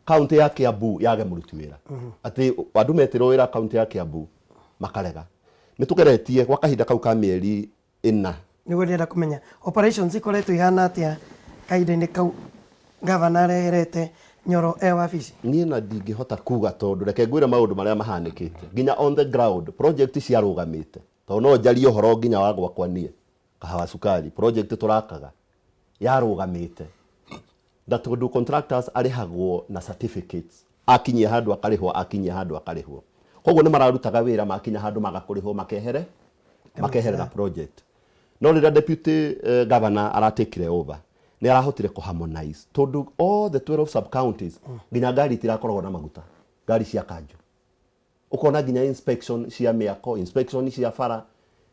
kaunti ya Kiambu yage mũruti wĩra, atĩ andũ metĩrwo wĩra kaunti ya Kiambu makarega. Nĩ tũgeretie gwa kahinda kau ka mĩeri 4. Nĩguo ndĩrenda kũmenya operations ikoretwo ihana atĩa kahinda-inĩ kau gavana areherete Nyoro e wabici. Niĩ na ndingĩhota kuga tondũ reke ngwĩre maũndũ marĩa mahanĩkĩte nginya on the ground project ciarũgamĩte tondũ no njarie ũhoro nginya wa gwakwa niĩ kahawa cukari project tũrakaga yarũgamĩte na tondũ contractors arĩhagwo na certificates akinyia handũ akarĩhwo akinyia handũ akarĩhwo koguo nĩ mararutaga wĩra makinya handũ maga kũrĩhwo makehere makeherera project no rĩrĩa deputy governor aratekire over nĩ arahotire kũ harmonize tondũ all the 12 sub counties nginya ngari itirakoragwo na maguta ngari cia kanjũ ũkona nginya inspection cia mĩako inspection cia bara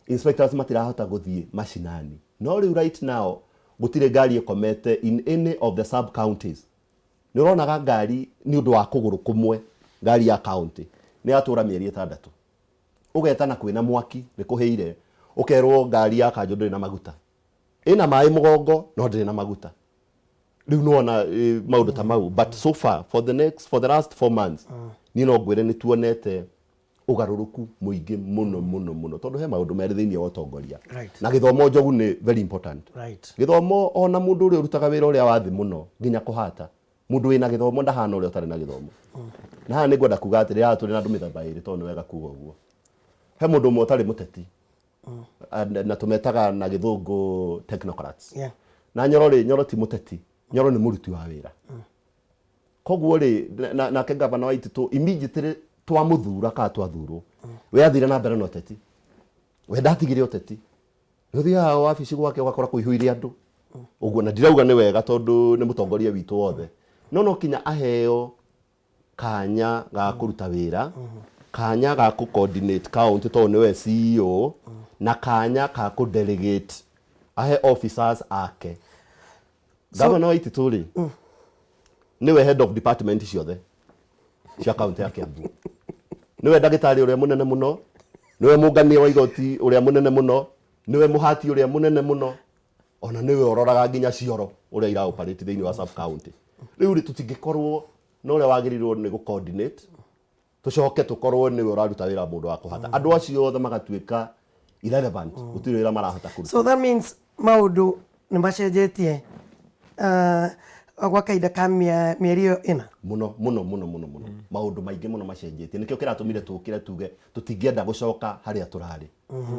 inspectors matirahota gũthiĩ macinani no rĩu right now gũtirĩ ngari ĩkomete in any of the sub counties nĩ ũronaga ngari nĩ ũndũ wa kũgũrũ kũmwe ngari ya county nĩ yatũra mĩeri ĩtandatũ ũgetana kwĩna mwaki nĩ kũhĩire ũkerwo ngari ya kanjũ ndĩrĩ na maguta ĩna maĩ mũgongo no ndĩrĩ na maguta rĩu nĩwona maũndũ ta mau but so far for the next for the last 4 months niĩ no ngwĩre nĩ tuonete ũgarũrũku mũingĩ mũno mũno mũno tondũ he maũndũ merĩ thĩinĩ wa ũtongoria na gĩthomo njogu nĩ very important gĩthomo ona mũndũ ũrĩa ũrutaga wĩra ũrĩa wa thĩ mũno nginya kũhata mũndũ wĩna gĩthomo ndahana ũrĩa ũtarĩ na gĩthomo na haha nĩ ngwenda kuga atĩrĩ haha tũrĩ na andũ mĩthemba ĩrĩ tondũ nĩ wega kuga ũguo he mũndũ ũmwe ũtarĩ mũteti na tũmetaga na gĩthũngũ technocrats na Nyoro rĩ Nyoro ti mũteti Nyoro nĩ mũruti wa wĩra koguo rĩ nake gavana wa Waititu immediately twamũthura kana twathurwo we athire na mbere na ũteti we ndatigire ũteti nĩ ũthiaga wabici gwake ũgakora kũihũire andũ ũguo na ndirauga nĩ wega tondũ nĩ mũtongoria witũ wothe no no kinya aheo kanya ga kũruta wĩra kanya ga kũ coordinate county tondũ nĩwe CEO na kanya ka kũ delegate ahe officers ake gavana wa Waititu rĩ nĩwe head of department ciothe cia county ya Kiambu nĩwe ndagĩtarĩ ũrĩa mũnene mũno nĩwe mũngania wa igoti ũrĩa mũnene mũno nĩwe mũhati ũrĩa mũnene mũno ona nĩwe ũroraga nginya cioro ũrĩa ira operate thĩinĩ wa sub county rĩu rĩ tũtingĩkorwo na ũrĩa wagĩrĩirwo nĩ gũ coordinate tũcoke tũkorwo nĩwe ũraruta wĩra mũndũ wa kũhata andũ acio othe magatuĩka irrelevant gũtirĩ wĩra marahota kũruta So that means maũndũ nĩ macenjetie gwa kahinda ka mĩeri ĩyo ĩna mũno mũno mũno mũno mũno maũndũ maingĩ mũno macenjetie nĩkĩo kĩratũmire tũkĩre tuge tũtingĩenda gũcoka harĩa tũrarĩ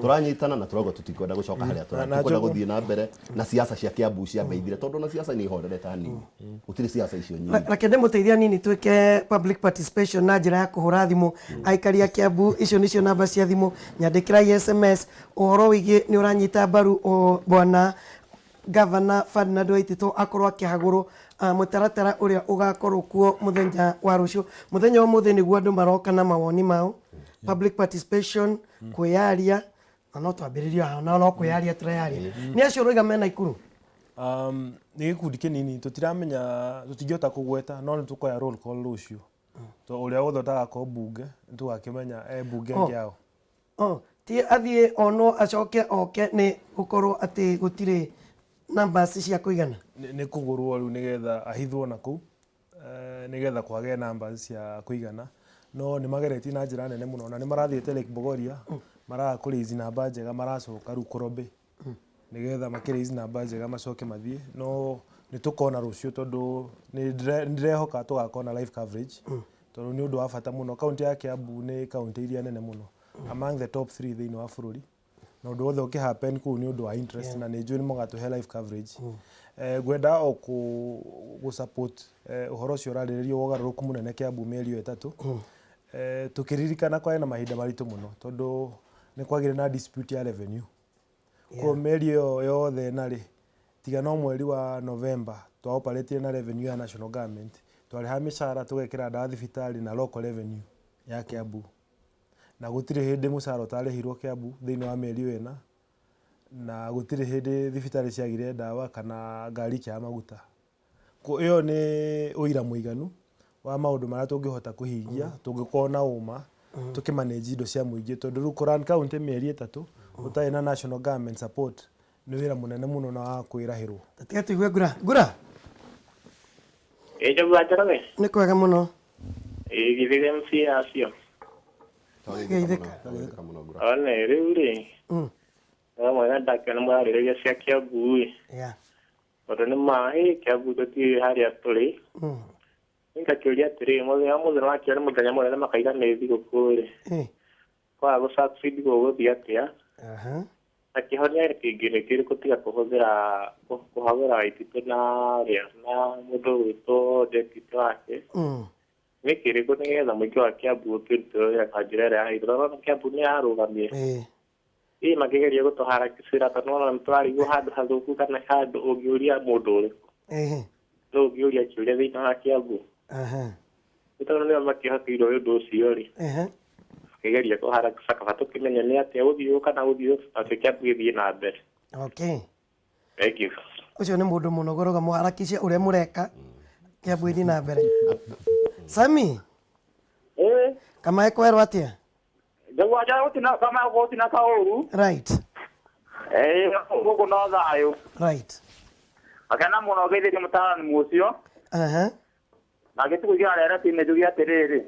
tũranyitana na tũrauga tũtikwenda gũcoka harĩa tũrarĩ tũkwenda gũthiĩ na mbere na siasa cia Kiambu ciambe ithire tondũ na siasa nĩ ihorerete hanini gũtirĩ siasa icio nyingĩ Reke ndĩmũteithia nini twĩke public participation na njĩra ya kũhũra thimũ aikari a Kiambu icio nĩcio namba cia thimũ nyandĩkĩrai SMS ũhoro wĩgiĩ nĩ ũranyita mbaru bwana Gavana Ferdinand Waititu akorwo akĩhagũrwo mũtaratara ũrĩa ũgakorwo kuo mũthenya wa rũciũ mũthenya wa ũmũthĩ nĩguo andũ maroka na mawoni mao public participation kwĩyaria na no twambĩrĩrie haha na no kwĩyaria tũreyaria nĩ acio ũroiga mena Ikuru Nĩ gĩkundi kĩnini tũtiramenya tũtingĩhota kũgweta no nĩ tũkoya roll call rũciũ to ũrĩa wothe ũtagakorwo mbunge nĩ tũgakĩmenya e mbunge ĩngĩ yao Ti athiĩ onwo acoke oke nĩ gũkorwo atĩ gũtirĩ numbers cia kũigana Nĩ kũgũrwo rĩu nĩgetha ahithwo na kũu nĩgetha kwage numbers cia kũigana no nĩ mageretie na njĩra nene mũno na nĩ marathiĩte Lake Bogoria maraga kũ raise namba njega maracoka rĩu Korombe nĩgetha makĩ raise namba njega macoke mathiĩ no nĩ tũkona rũciũ tondũ nĩ ndĩrehoka tũgakorwo na live coverage tondũ nĩ ũndũ wa bata mũno kaunti ya Kiambu nĩ kaunti iria nene mũno among the top 3 thĩinĩ wa bũrũri na ũndũ wothe ũkĩ happen kũu nĩ ũndũ wa interest na nĩ njũĩ nĩ mũgatũhe live coverage ngwenda o gũ support ũhoro ũcio ũrarĩrĩrio wa ũgarũrũku mũnene Kiambu mĩeri ĩyo ĩtatũ tũkĩririkana kwarĩ na mahinda maritũ mũno tondũ nĩ kwagĩire na dispute ya revenue koguo mĩeri ĩyo yothe ĩna rĩ tiga no mweri wa November twa operate na revenue ya national government twarĩhaga mĩcara tũgekĩra ndawa thibitarĩ na local revenue ya Kiambu na gũtirĩ hĩndĩ mũcara ũtarĩhirwo Kiambu thĩinĩ wa mĩeri ĩyo ĩna na gũtirĩ hĩndĩ thibitarĩ ciagire ndawa kana ngari ikĩaga maguta ĩyo nĩ ũira mũiganu wa maũndũ marĩa tũngĩhota kũhingia tũngĩkorwo na ũma tũkĩ manage indo cia mũingĩ tondũ rĩu kũ run county mĩeri ĩtatũ ũtarĩ na national government support nĩ wĩra mũnene mũno na wa kwĩrahĩrwo Tiga tuigue ngura ngura Ĩ Njogu wa Njoroge nĩ kwega mũno ĩ githĩ MCA acio Geithĩka. Geithĩka mũno Ngura. one rĩu rĩ Na mwega ndakĩona mũrarĩrĩria cia Kiambu ĩ. Yeah. Tondũ nĩ ma ĩ Kiambu tũtiũĩ harĩa tũrĩ. Ngakĩũria atĩrĩ, mũthenya ũmũthĩ nĩwakĩona mũthenya mũnene makaiga nĩ thigũkũ rĩ. Kwaga gũ succeed gũgũthiĩ atĩa? Aha. Na kĩhonia kĩngĩ nĩ kĩrĩkũ tiga kũhũthĩra kũhagũra Waititũ na rĩa na mũndũ ũgwĩtwo deputy wake? Nĩ kĩrĩkũ nĩgetha mũingĩ wa Kiambu ũkĩrutĩrwo wĩra na njĩra ĩrĩa yagĩrĩire? Tondũ ũrona Kiambu nĩ yarũgamire. Ĩ makĩgeria gũtũharakicĩra tondũ nĩwona nĩtũrarigwo handũ hathũku kana handũ ũngĩũria mũndũ ũrĩkũ. No ũngĩũria kĩũria thĩinĩ wa Kiambu. Nĩ tondũ nĩo makĩhokeirwo ũndũ ũcio rĩ. Makĩgeria kũharakica kaba tũkĩmenye nĩ atĩa gũthiĩ ũũ kana gũthiĩ ũũ atĩ Kiambu gĩthiĩ na mbere. Okay. Thank you. Ũcio nĩ mũndũ mũnogoroga mũharakice ũrĩa mũreka Kiambu ĩthiĩ na mbere. Sami. Kamae kwerwo atĩa? Njogu aja gutina kama gutina kauru. Right. Guku no thayu. Right. Akena muno geithirie mũtaarani ũcio. Aha. Na ngĩtuko rereti-inĩ njuge atĩrĩrĩ.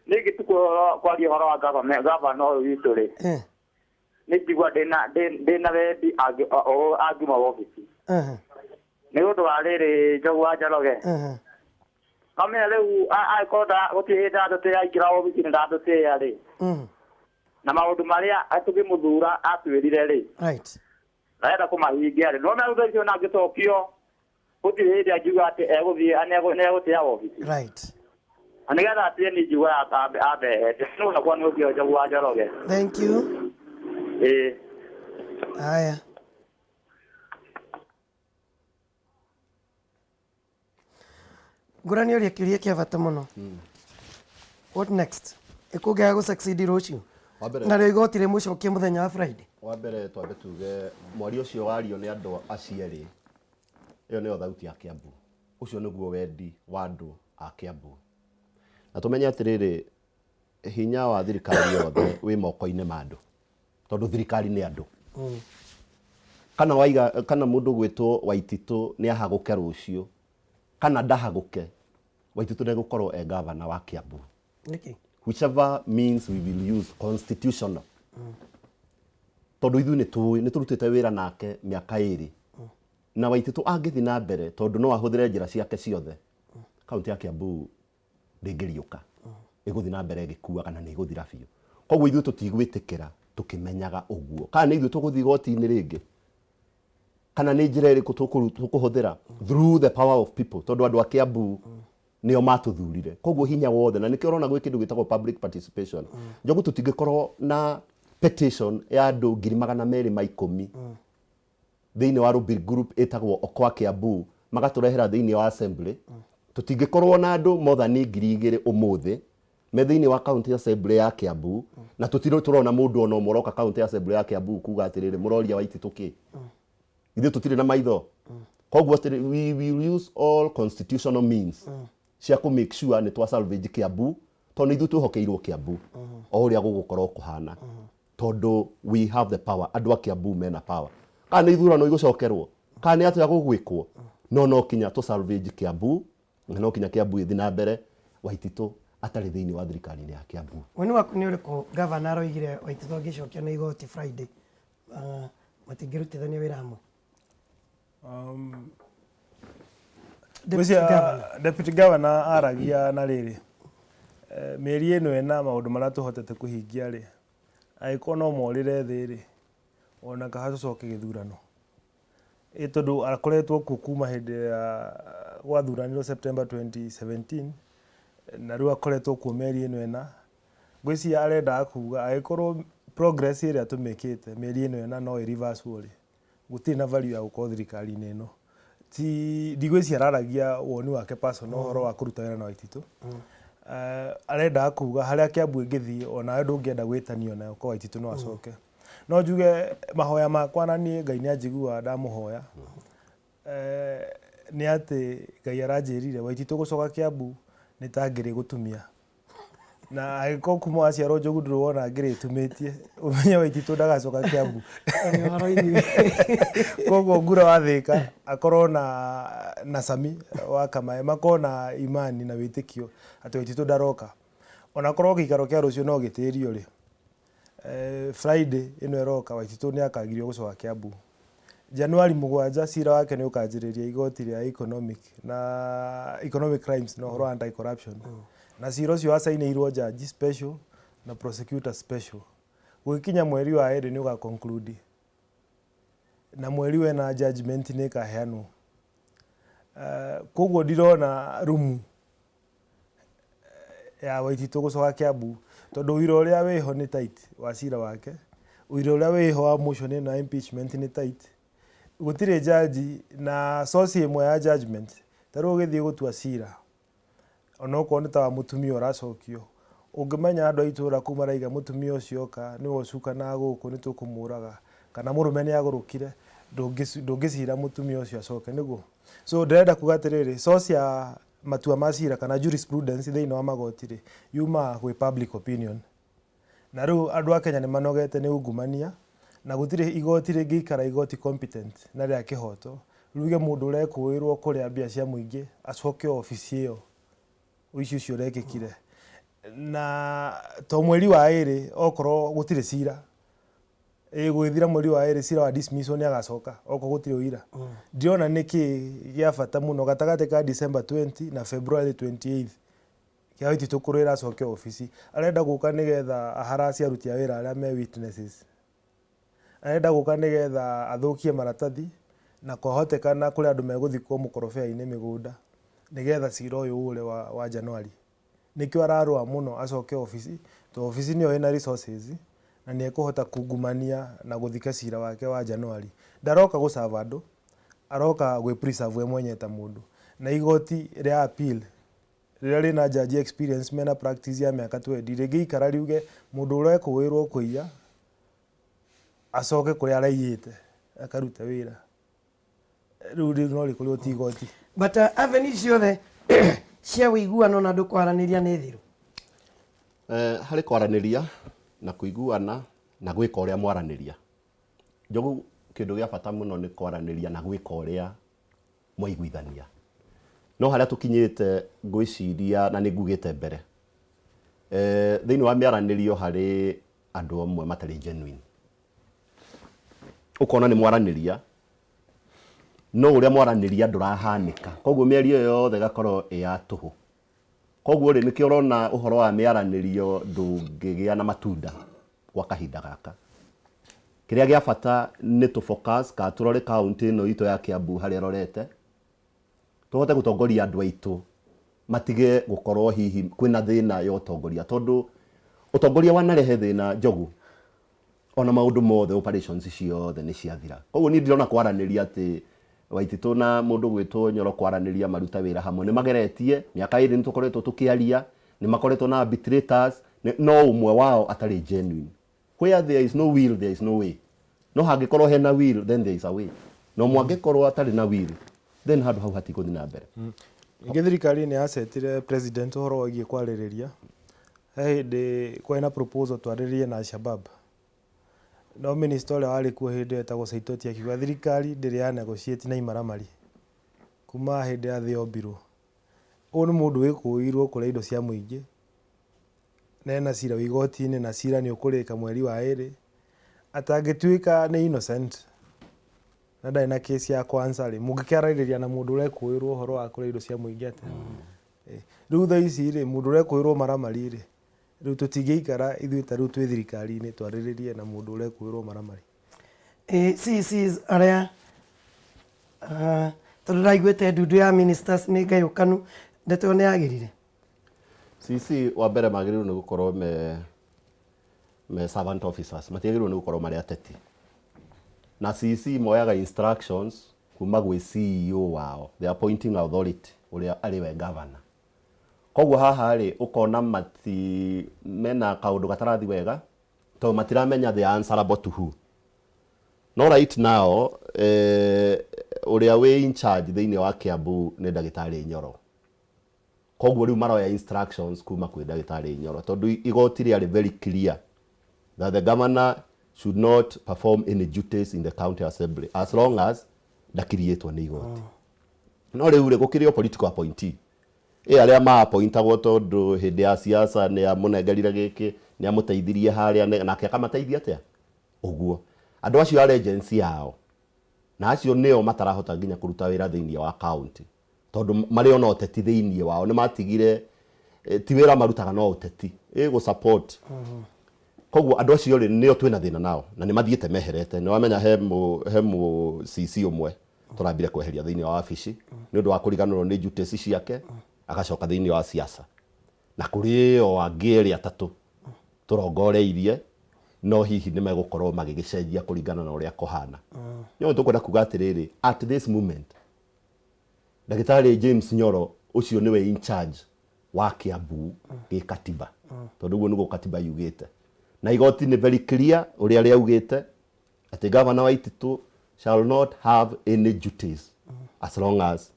Niĩ ngĩtukũ kwaria ũhoro wa gavana ũyũ witũ rĩ. Nĩ njigua ndĩna wendi angiuma wobici. Nĩ ũndũ wa rĩrĩ Njogu wa Njoroge. Kamenya rĩu angĩkorwo gũtirĩ hĩndĩ ndatũtĩĩa aingĩra wobici-inĩ ndatũtĩĩa rĩ. Na maũndũ marĩa tũkĩmũthura atwĩrire rĩ. Right. Arenda kũmahingia rĩ. Nĩwona thutha ũcio ona angĩcokio gũtirĩ hĩndĩ angiuga atĩ egũthiĩ nĩegũtĩa wobici. Right. Na nĩgetha atĩe niĩ njiugaga ambehe. Nĩ wakwa nĩ ũcio Njogu wa Njoroge. Thank you. Ĩĩ. Haya. Ngũrani ũria kĩũria kĩa bata mũno. What next? Ĩkũngĩaga gũ succeed rũciũ? Narĩo igoti rĩmũcokie mũthenya wa Friday. Wa mbere twambe tuge mwario ũcio wario nĩ andũ acio erĩ, ĩyo nĩyo thauti ya Kiambu. Ũcio nĩguo wendi wa andũ a Kiambu. Na tũmenye atĩrĩrĩ, hinya wa thirikari yothe wĩ moko-inĩ ma andũ, tondũ thirikari nĩ andũ. Kana waiga, kana mũndũ ũgwĩtwo Waititũ nĩ ahagũke rũciũ, kana ndahagũke, Waititũ ndegũkorwo e gavana wa Kiambu. Nĩkĩ? Whichever means we will use constitutional. Tondũ ithuĩ nĩ tũĩ, nĩ tũrutĩte wĩra nake mĩaka ĩrĩ. Na Waititũ angĩthiĩ na mbere, tondũ no ahũthĩre njĩra ciake ciothe, kaunti ya Kiambu ndĩngĩriũka. Ĩgũthiĩ na mbere ĩgĩkuaga na nĩ ĩgũthira biũ. Koguo ithuĩ tũtigwĩtĩkĩra tũkĩmenyaga ũguo. Kana nĩ ithuĩ tũgũthiĩ igoti-inĩ rĩngĩ? Kana nĩ njĩra ĩrĩkũ tũkũhũthĩra through the power of people, tondũ andũ a Kiambu nĩo matũthurire. Koguo hinya wothe, na nĩkĩo ũrona gwĩ kĩndũ gĩtagwo public participation. Njogu tũtingĩkorwo na petition ya andũ 210,000 thĩinĩ wa lobby group ĩtagwo Okoa Kiambu, magatũrehera thĩinĩ wa assembly. Tũtingĩkorwo na andũ more than 2,000 ũmũthĩ me thĩinĩ wa county assembly ya Kiambu, na tũtirĩ tũrona mũndũ ona ũmwe ũroka county assembly ya Kiambu kuga atĩrĩrĩ, mũroria Waititũ kĩ? Ithuĩ tũtirĩ na maitho. Koguo atĩrĩ, we will use all constitutional means cia kũ make sure nĩ twa salvage Kiambu, tondũ nĩ ithuĩ twĩhokeirwo Kiambu o ũrĩa gũgũkorwo kũhana, tondũ we have the power. Andũ a Kiambu mena power. Kana nĩ ithurano igũcokerwo, kana nĩ atĩa gũgwĩkwo, no no kinya tũ salvage Kiambu, na no kinya Kiambu ĩthiĩ na mbere Waititũ atarĩ thĩinĩ wa thirikari-inĩ ya Kiambu. Woni waku nĩ ũrĩkũ? Gavana aroigire Waititũ angĩcokio nĩ igoti Friday, matingĩrutithania wĩra hamwe. Deputy Governor. Deputy Governor aragia na rĩrĩ, mĩeri ĩno ĩna maũndũ marĩa tũhotete kũhingia rĩ, angĩkorwo no morĩre thĩ rĩ, ona kaha tũcoke gĩthurano. Ĩ tondũ akoretwo kuo kuma hĩndĩ ya gwathuranirwo September 2017, na rĩu akoretwo kuo mĩeri ĩno ĩna. Ngwĩciria arendaga kuga angĩkorwo progress ĩrĩa tũmĩkĩte mĩeri ĩno ĩna no ĩ reverse rĩ, gũtirĩ na value ya gũkorwo thirikari-inĩ ĩno. Ti ndigwĩciria araragia woni wake personal ũhoro wa kũruta wĩra na Waititũ. Arendaga kuga harĩa Kiambu ĩngĩthiĩ onawe ndũngĩenda gwĩtanio nayo korwo Waititũ no acoke. No njuge mahoya makwa na niĩ Ngai nĩ anjiguaga ndamũhoya, nĩ atĩ Ngai aranjĩrire Waititũ gũcoka Kiambu nĩ ta ngĩrĩ gũtumia. Na angĩkorwo kuma waciarwo Njogu ndũrĩ wona ngĩrĩ ĩtumĩtie, ũmenye Waititũ ndagacoka Kiambu. Koguo Ngura wa Thĩka akorwo na Sami wa Kamae makorwo na imani na wĩtĩkio atĩ Waititũ ndaroka. Onakorwo gĩikaro kĩa rũciũ no gĩtĩrio rĩ, Friday ĩno ĩroka Waititũ nĩ akagirio gũcoka Kiambu. Januari 7 cira wake nĩ ũkanjĩrĩria igoti rĩa economic na economic crimes na ũhoro wa anti corruption. Na cira ũcio wacainĩirwo judge special na prosecutor special. Gũgĩkinya mweri wa 2 nĩ ũga conclude. Na mweri wena judgment nĩ ĩkaheanwo. Koguo ndirona rumu ya Waititũ gũcoka Kiambu tondũ ũira ũrĩa wĩho nĩ tight wa cira wake, ũira ũrĩa wĩho wa motion ĩno ya impeachment nĩ tight, gũtirĩ jaji na source ĩmwe ya judgment ta rĩu ũgĩthiĩ gũtua cira onokorwo nĩ ta wa mũtumia ũracokio, ũngĩmenya andũ a itũra kũu maraiga mũtumia ũcio oka nĩwe ũcukanaga gũkũ nĩ tũkũmũraga kana mũrũme nĩ agũrũkire, ndũngĩcira mũtumia ũcio acoke nĩguo? So ndĩrenda kuga atĩrĩrĩ, source ya matua ma cira kana jurisprudence thĩinĩ wa magoti rĩ, yumaga gwĩ public opinion. Na rĩu andũ a Kenya nĩ manogete nĩ ungumania na gũtirĩ igoti rĩngĩikara igoti competent na rĩa kĩhoto riuge mũndũ ũrekũĩrwo kũrĩa mbia cia mũingĩ acoke obici ĩyo ũici ũcio ũrekĩkire. Na to mweri wa 2 okorwo gũtirĩ cira, ĩ gũgĩthira mweri wa 2 cira wa dismissal nĩ agacoka okorwo gũtirĩ ũira. Ndirona nĩkĩ gĩa bata mũno gatagatĩ ka December 20 na February 28 kĩa Waititũ kũrũĩra acoke obici. Arenda gũka nĩgetha aharacie aruti a wĩra arĩa me witnesses. Arenda gũka nĩgetha athũkie maratathi na kwahotekana kũrĩ andũ megũthikwo mũkorobea-inĩ mĩgũnda nĩgetha cira ũyũ ũre wa January. Nĩkĩo ararũa mũno acoke obici tondũ obici nĩyo ĩna resources na nĩ ekũhota kungumania na gũthika cira wake wa January. Ndaroka gũ serve andũ, aroka gwĩ preserve we mwenyewe ta mũndũ. Na igoti rĩa appeal rĩrĩa rĩna judge experience mena practice ya mĩaka 20 rĩngĩikara riuge mũndũ ũrekũĩrwo kũiya acoke kũrĩa araiyĩte akarute wĩra. Rĩu rĩu no rĩkorirwo ti igoti. But avenue ciothe cia ũiguano na andũ kwaranĩria nĩ thiru. Harĩ kwaranĩria na kũiguana na gwĩka ũrĩa mwaranĩria. Njogu kĩndũ gĩa bata mũno nĩ kwaranĩria na gwĩka ũrĩa mwaiguithania. No harĩa tũkinyĩte ngwĩciria na nĩ ngugĩte mbere, thĩinĩ wa mĩaranĩrio harĩ andũ amwe matarĩ genuine. Ũkona nĩ mwaranĩria, no ũrĩa mwaranĩria ndũrahanĩka. Koguo mĩario ĩyo yothe ĩgakorwo ĩ ya tũhũ. Koguo rĩ, nĩkĩo ũrona ũhoro wa mĩaranĩrio ndũngĩgĩa na matunda gwa kahinda gaka. Kĩrĩa gĩa bata nĩ tũ focus kana tũrore kaũntĩ ĩno itũ ya Kiambu harĩa ĩrorete, tũhote gũtongoria andũ aitũ matige gũkorwo hihi kwĩna thĩna ya ũtongoria, tondũ ũtongoria wanarehe thĩna Njogu, ona maũndũ mothe operations ciothe nĩ ciathira. Koguo niĩ ndirona kwaranĩria atĩ Waititũ na mũndũ gwĩtwo Nyoro kwaranĩria marute wĩra hamwe. Nĩ mageretie, mĩaka 2 nĩ tũkoretwo tũkĩaria, nĩ makoretwo na arbitrators, no ũmwe wao atarĩ genuine. Where there is no will, there is no way. No hangĩkorwo hena will, then there is a way. No ũmwe angĩkorwo atarĩ na will, then handũ hau hatigũthiĩ na mbere. Ningĩ thirikari nĩ yacetire president ũhoro wĩgiĩ kwarĩrĩria. He hĩndĩ kwarĩ na proposal twarĩrĩrie na Al-Shabaab. No minister ũrĩa warĩ kuo hĩndĩ ĩyo etagwo Saitoti akiuga thirikari ndĩrĩ ya negotiate na imaramari kuma hĩndĩ ya thĩ yombirwo. Ũyũ nĩ mũndũ wĩkũĩirwo kũrĩa indo cia mũingĩ na ena cira wĩ igoti-inĩ na cira nĩ ũkũrĩka mweri wa 2. Atangĩtuĩka nĩ innocent na ndarĩ na case ya kũ answer rĩ, mũngĩkĩaranĩria na mũndũ ũrekũĩrwo ũhoro wa kũrĩa indo cia mũingĩ atĩa? Rĩu thaa ici rĩ, mũndũ ũrekũĩrwo maramari rĩ, rĩu tũtingĩikara ithuĩ ta rĩu twĩ thirikari-inĩ twarĩrĩrie na mũndũ ũrekũĩrwo maramari. CECs arĩa tondũ ndaiguĩte ndundu ya ministers nĩ ngayũkanu, ndeto ĩyo nĩ yagĩrire? CEC wa mbere magĩrĩirwo nĩ gũkorwo me servant officers, matiagĩrĩirwo nĩ gũkorwo marĩ ateti. Na CEC moyaga instructions kuma gwĩ CEO wao, the appointing authority, ũrĩa arĩ we governor. Koguo haha rĩ, ũkona mati mena kaũndũ gatarathi wega, tondũ matiramenya they are answerable to who. No right now, ũrĩa wĩ in charge thĩinĩ wa Kiambu nĩ ndagĩtarĩ Nyoro. Koguo rĩu maroya instructions kuma kwĩ ndagĩtarĩ Nyoro, tondũ igoti rĩarĩ very clear that the governor should not perform any duties in the county assembly as long as ndakiriĩtwo nĩ igoti. No rĩu rĩ, gũkĩrĩ o political appointee. Ĩ arĩa ma appointagwo tondũ hĩndĩ ya siasa nĩ amũnengerire gĩkĩ, Nĩ amũteithirie harĩa nake akamateithia atĩa ũguo. Andũ acio a agency yao na acio nĩo matarahota nginya kũruta wĩra thĩinĩ wa county, tondũ marĩ ona ũteti thĩinĩ wao. Nĩ matigire ti wĩra marutaga no ũteti ĩ support. Koguo andũ acio rĩ, nĩo twĩna thĩna nao na nĩ mathiĩte meherete. Nĩ wamenya he mũ CC ũmwe tũrambire kweheria thĩinĩ wa wabici nĩ ũndũ wa kũriganĩrwo nĩ duties ciake, agacoka thĩinĩ wa siasa. Na kũrĩ o angĩ erĩ atatũ tũrongoreirie, no hihi nĩ megũkorwo magĩgĩcenjia kũringana na ũrĩa kũhana. Nĩ tũkwenda kuga atĩrĩrĩ, at this moment Ndagĩtarĩ James Nyoro ũcio nĩwe in charge wa Kiambu gĩkatiba, tondũ ũguo nĩguo katiba yugĩte, na igoti nĩ very clear ũrĩa rĩaugĩte atĩ Governor Waititu shall not have any duties as long as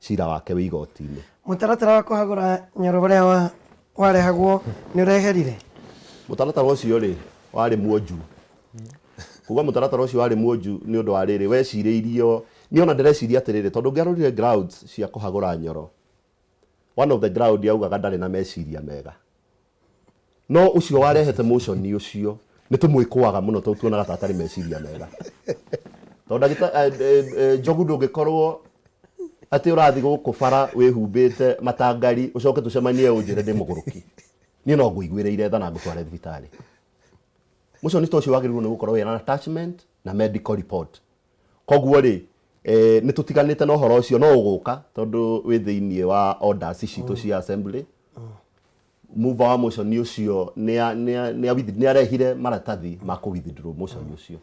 cira wake wĩ igoti-inĩ. Mũtaratara wa kũhagũra Nyoro ũrĩa warehagwo nĩ ũreherire? Mũtaratara ũcio rĩ, warĩ muonju. Kuga mũtaratara ũcio warĩ muonju nĩ ũndũ wa rĩrĩ, wecirĩirio niĩ ona ndĩreciria atĩrĩrĩ, tondũ ũngĩarorire grounds cia kũhagũra Nyoro, one of the ground yaugaga ndarĩ na meciria mega. No ũcio warehete motion ũcio nĩ tũmwĩkũaga mũno, tondũ tuonaga ta atarĩ meciria mega, tondũ ndagĩta Njogu, ndũngĩkorwo atĩ ũrathiĩ gũkũ bara wĩhumbĩte matangari, ũcoke tũcemanie ũnjĩre ndĩ mũgũrũki. Niĩ no ngũiguĩrĩire tha na ngũtware thibitarĩ. Motion ta ũcio wagĩrĩirwo nĩ gũkorwo wĩna attachment na medical report. Koguo rĩ, nĩ tũtiganĩte na ũhoro ũcio, no ũgũka tondũ wĩ thĩinĩ wa orders citũ cia assembly. Mover wa motion ũcio nĩ arehire maratathi ma kũ withdraw motion ũcio,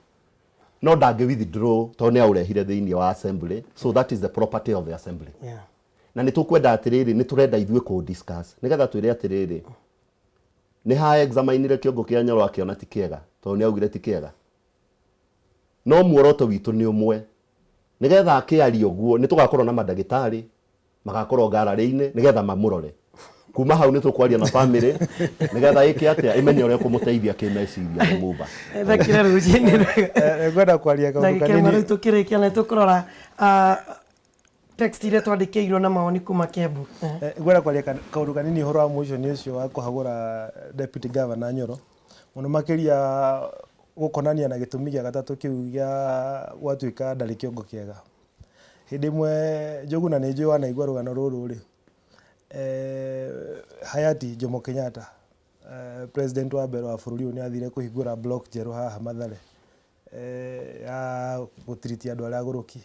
no ndangĩ withdraw tondũ nĩ aũrehire thĩinĩ wa assembly, so that is the property of the assembly. Na nĩ tũkwenda atĩrĩrĩ, nĩ tũrenda ithuĩ kũ discuss nĩgetha twĩre atĩrĩrĩ, nĩ ha examinire kĩongo kĩa Nyoro akĩona ti kĩega, tondũ nĩ augire ti kĩega. No muoroto witũ nĩ ũmwe, nĩgetha akĩaria ũguo nĩ tũgakorwo na mandagĩtarĩ magakorwo ngararĩ-inĩ nĩgetha mamũrore. Kuma hau nĩ tũkwaria na family nĩgetha ĩke atĩa, ĩmenye ũrĩa kũmũteithia kĩmeciria kũmũmba. Thekire rũcinĩ. Ngwenda kwaria kaũndũ Ndagĩka ĩmwe kanini. Rĩu tũkĩrĩkia na tũkũrora text iria twandĩkĩirwo na mawoni kuma Kiambu. Ngwenda kwaria kaũndũ kanini ũhoro wa motion ũcio wa kũhagũra Deputy Governor Nyoro, mũno makĩria gũkonania na gĩtũmi gĩa gatatũ kĩu gĩa gwatuĩka ndarĩ kĩongo kĩega. Hĩndĩ ĩmwe, Njogu, na nĩ njũĩ wanaigua rũgano rũrũ rĩ, hayati Jomo Kenyatta, president wa mbere wa bũrũri ũyũ, nĩ athire kũhingũra block njerũ haha Mathare ya gũtiriti andũ arĩa agũrũki.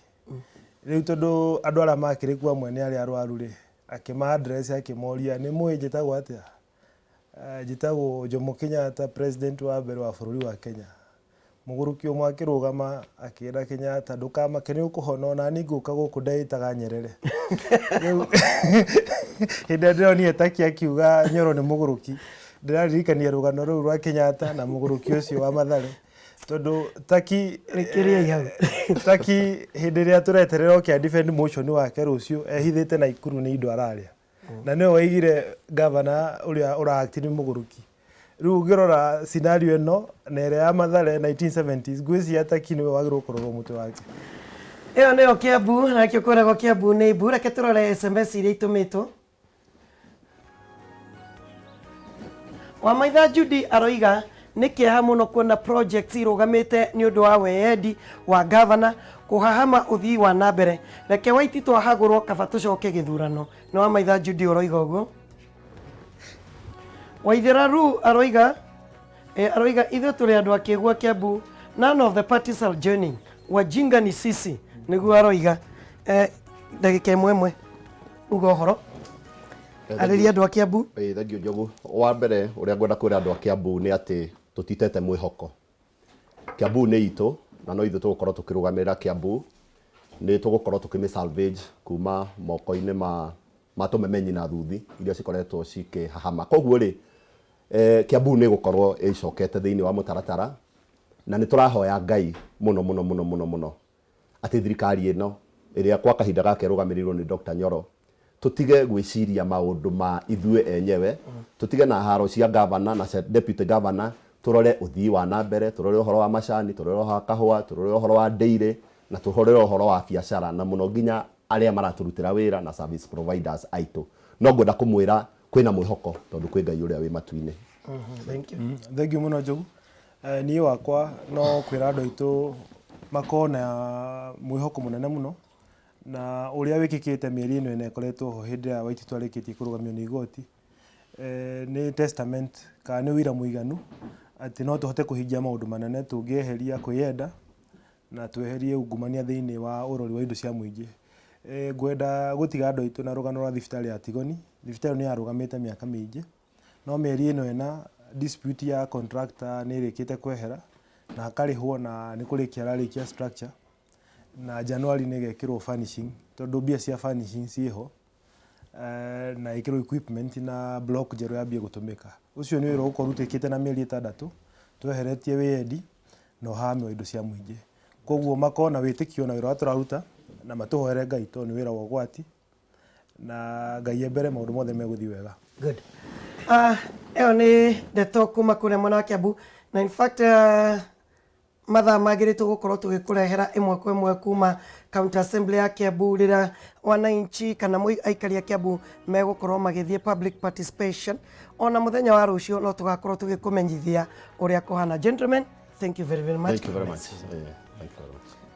Rĩu tondũ andũ arĩa makĩrĩ kuo amwe nĩ arĩa arwaru rĩ, akĩma address, akĩmoria, "Nĩ mũĩ njĩtagwo atĩa? Njĩtagwo Jomo Kenyatta, president wa mbere wa bũrũri wa Kenya." Mũgũrũki ũmwe akĩrũgama akĩra Kenyatta, "Ndũkamake, nĩ ũkũhona, ona niĩ ngũka gũkũ ndĩĩtaga Nyerere." Rĩu hĩndĩ ĩrĩa ndĩronire Taki akiuga Nyoro nĩ mũgũrũki, ndĩraririkania rũgano rũu rwa Kenyatta na mũgũrũki ũcio wa Mathare, tondũ Taki Rĩkĩriai hau. Taki hĩndĩ ĩrĩa tũreterera oke a defend motion wake rũciũ, ehithĩte Naikuru nĩ indo ararĩa, na nĩwe waigire gavana ũrĩa ũra act nĩ mũgũrũki. Rĩu ũngĩrora scenario ĩno na ĩrĩa ya Mathare 1970s, ngwĩciria Taki nĩwe wagĩrĩirwo kũrorwo mũtwe wake. Ĩyo nĩyo Kiambu, na kĩo kwĩragwo Kiambu nĩ mbu. Reke tũrore SMS iria itũmĩtwo. Wamaitha Judy aroiga nĩ kĩeha mũno kuona projects irũgamĩte nĩ ũndũ wa weyendi wa gavana kũhahama ũthii wa na mbere. Reke Waititũ ahagũrwo kaba tũcoke gĩthurano. Nĩ Wamaitha Judy ũroiga ũguo. Waithera Ru aroiga ithuĩ tũrĩ andũ a Kĩgua Kiambu, none of the parties are joining, wajinga ni sisi, nĩguo aroiga. Ndagĩka ĩmwe ĩmwe uga ũhoro, arĩria andũ a Kiambu. Ĩĩ, thank you, Njogu. Wa mbere ũrĩa ngwenda kwĩra andũ a Kiambu nĩ atĩ tũtitete mwĩhoko. Kiambu nĩ itũ na no ithuĩ tũgũkorwo tũkĩrũgamĩrĩra Kiambu. Nĩ tũgũkorwo tũkĩmĩ salvage kuma moko-inĩ ma tũmemenyi na thuthi iria cikoretwo cikĩhahama. Koguo rĩ, Kiambu nĩ ĩgũkorwo ĩcokete thĩinĩ wa mũtaratara, na nĩ tũrahoya Ngai mũno mũno mũno mũno mũno atĩ thirikari ĩno ĩrĩa kwa kahinda gaka ĩrũgamĩrĩirwo nĩ Dr. Nyoro, tũtige gwĩciria maũndũ ma ithuĩ enyewe, tũtige na haro cia governor na cia deputy governor, tũrore ũthii wa na mbere, tũrore ũhoro wa macani, tũrore ũhoro wa kahũa, tũrore ũhoro wa dairy na tũrore ũhoro wa biacara, na mũno nginya arĩa maratũrutĩra wĩra na service providers aitũ. No ngwenda kũmwĩra kwĩna mwĩhoko tondũ kwĩ Ngai ũrĩa wĩ matu-inĩ. Thank you. Thank you mũno Njogu. Niĩ wakwa no kwĩra andũ aitũ makorwo na mwĩhoko mũnene mũno na ũrĩa wĩkĩkĩte mĩeri ĩno ĩna ĩkoretwo ho hĩndĩ ĩrĩa Waititu arĩkĩtie kũrũgamio nĩ igoti nĩ testament kana nĩ ũira mũiganu atĩ no tũhote kũhingia maũndũ manene tũngĩeheria kwĩyenda na tweherie ungumania thĩinĩ wa ũrori wa indo cia mũingĩ. Ngwenda gũtiga andũ aitũ na rũgano rwa thibitarĩ ya Tigoni. Thibitarĩ ĩyo nĩ yarũgamĩte mĩaka mĩingĩ no mĩeri ĩno ĩna dispute ya contractor nĩ ĩrĩkĩte kwehera na akarĩhwo na nĩ kũrĩkia ararĩkia structure na January nĩ ĩgekĩrwo furnishing tondũ mbia cia furnishing ciĩho na ĩkĩrwo equipment na block njerũ yambie gũtũmĩka. Ũcio nĩ wĩra ũgũkorwo ũrutĩkĩte na mĩeri ĩtandatũ tweheretie wĩyendi na ũhame wa indo cia mũingĩ. Koguo makorwo na wĩtĩkio na wĩra ũrĩa tũraruta na matũhoere Ngai tondũ nĩ wĩra wa ũgwati na Ngai e mbere maũndũ mothe megũthiĩ wega. Good. Ĩyo nĩ ndeto kuma kũrĩa mwena wa Kiambu na in fact mathaa mangĩ tũgũkorwo tũgĩkũrehera ĩmwe kwa ĩmwe kuma county assembly ya Kiambu rĩrĩa wananchi kana aikari a Kiambu megũkorwo magĩthiĩ public participation ona mũthenya wa rũciũ no tũgakorwo tũgĩkũmenyithia ũrĩa kũhana. Gentlemen, thank you very very much. Thank you very much. Yeah, thank you very much.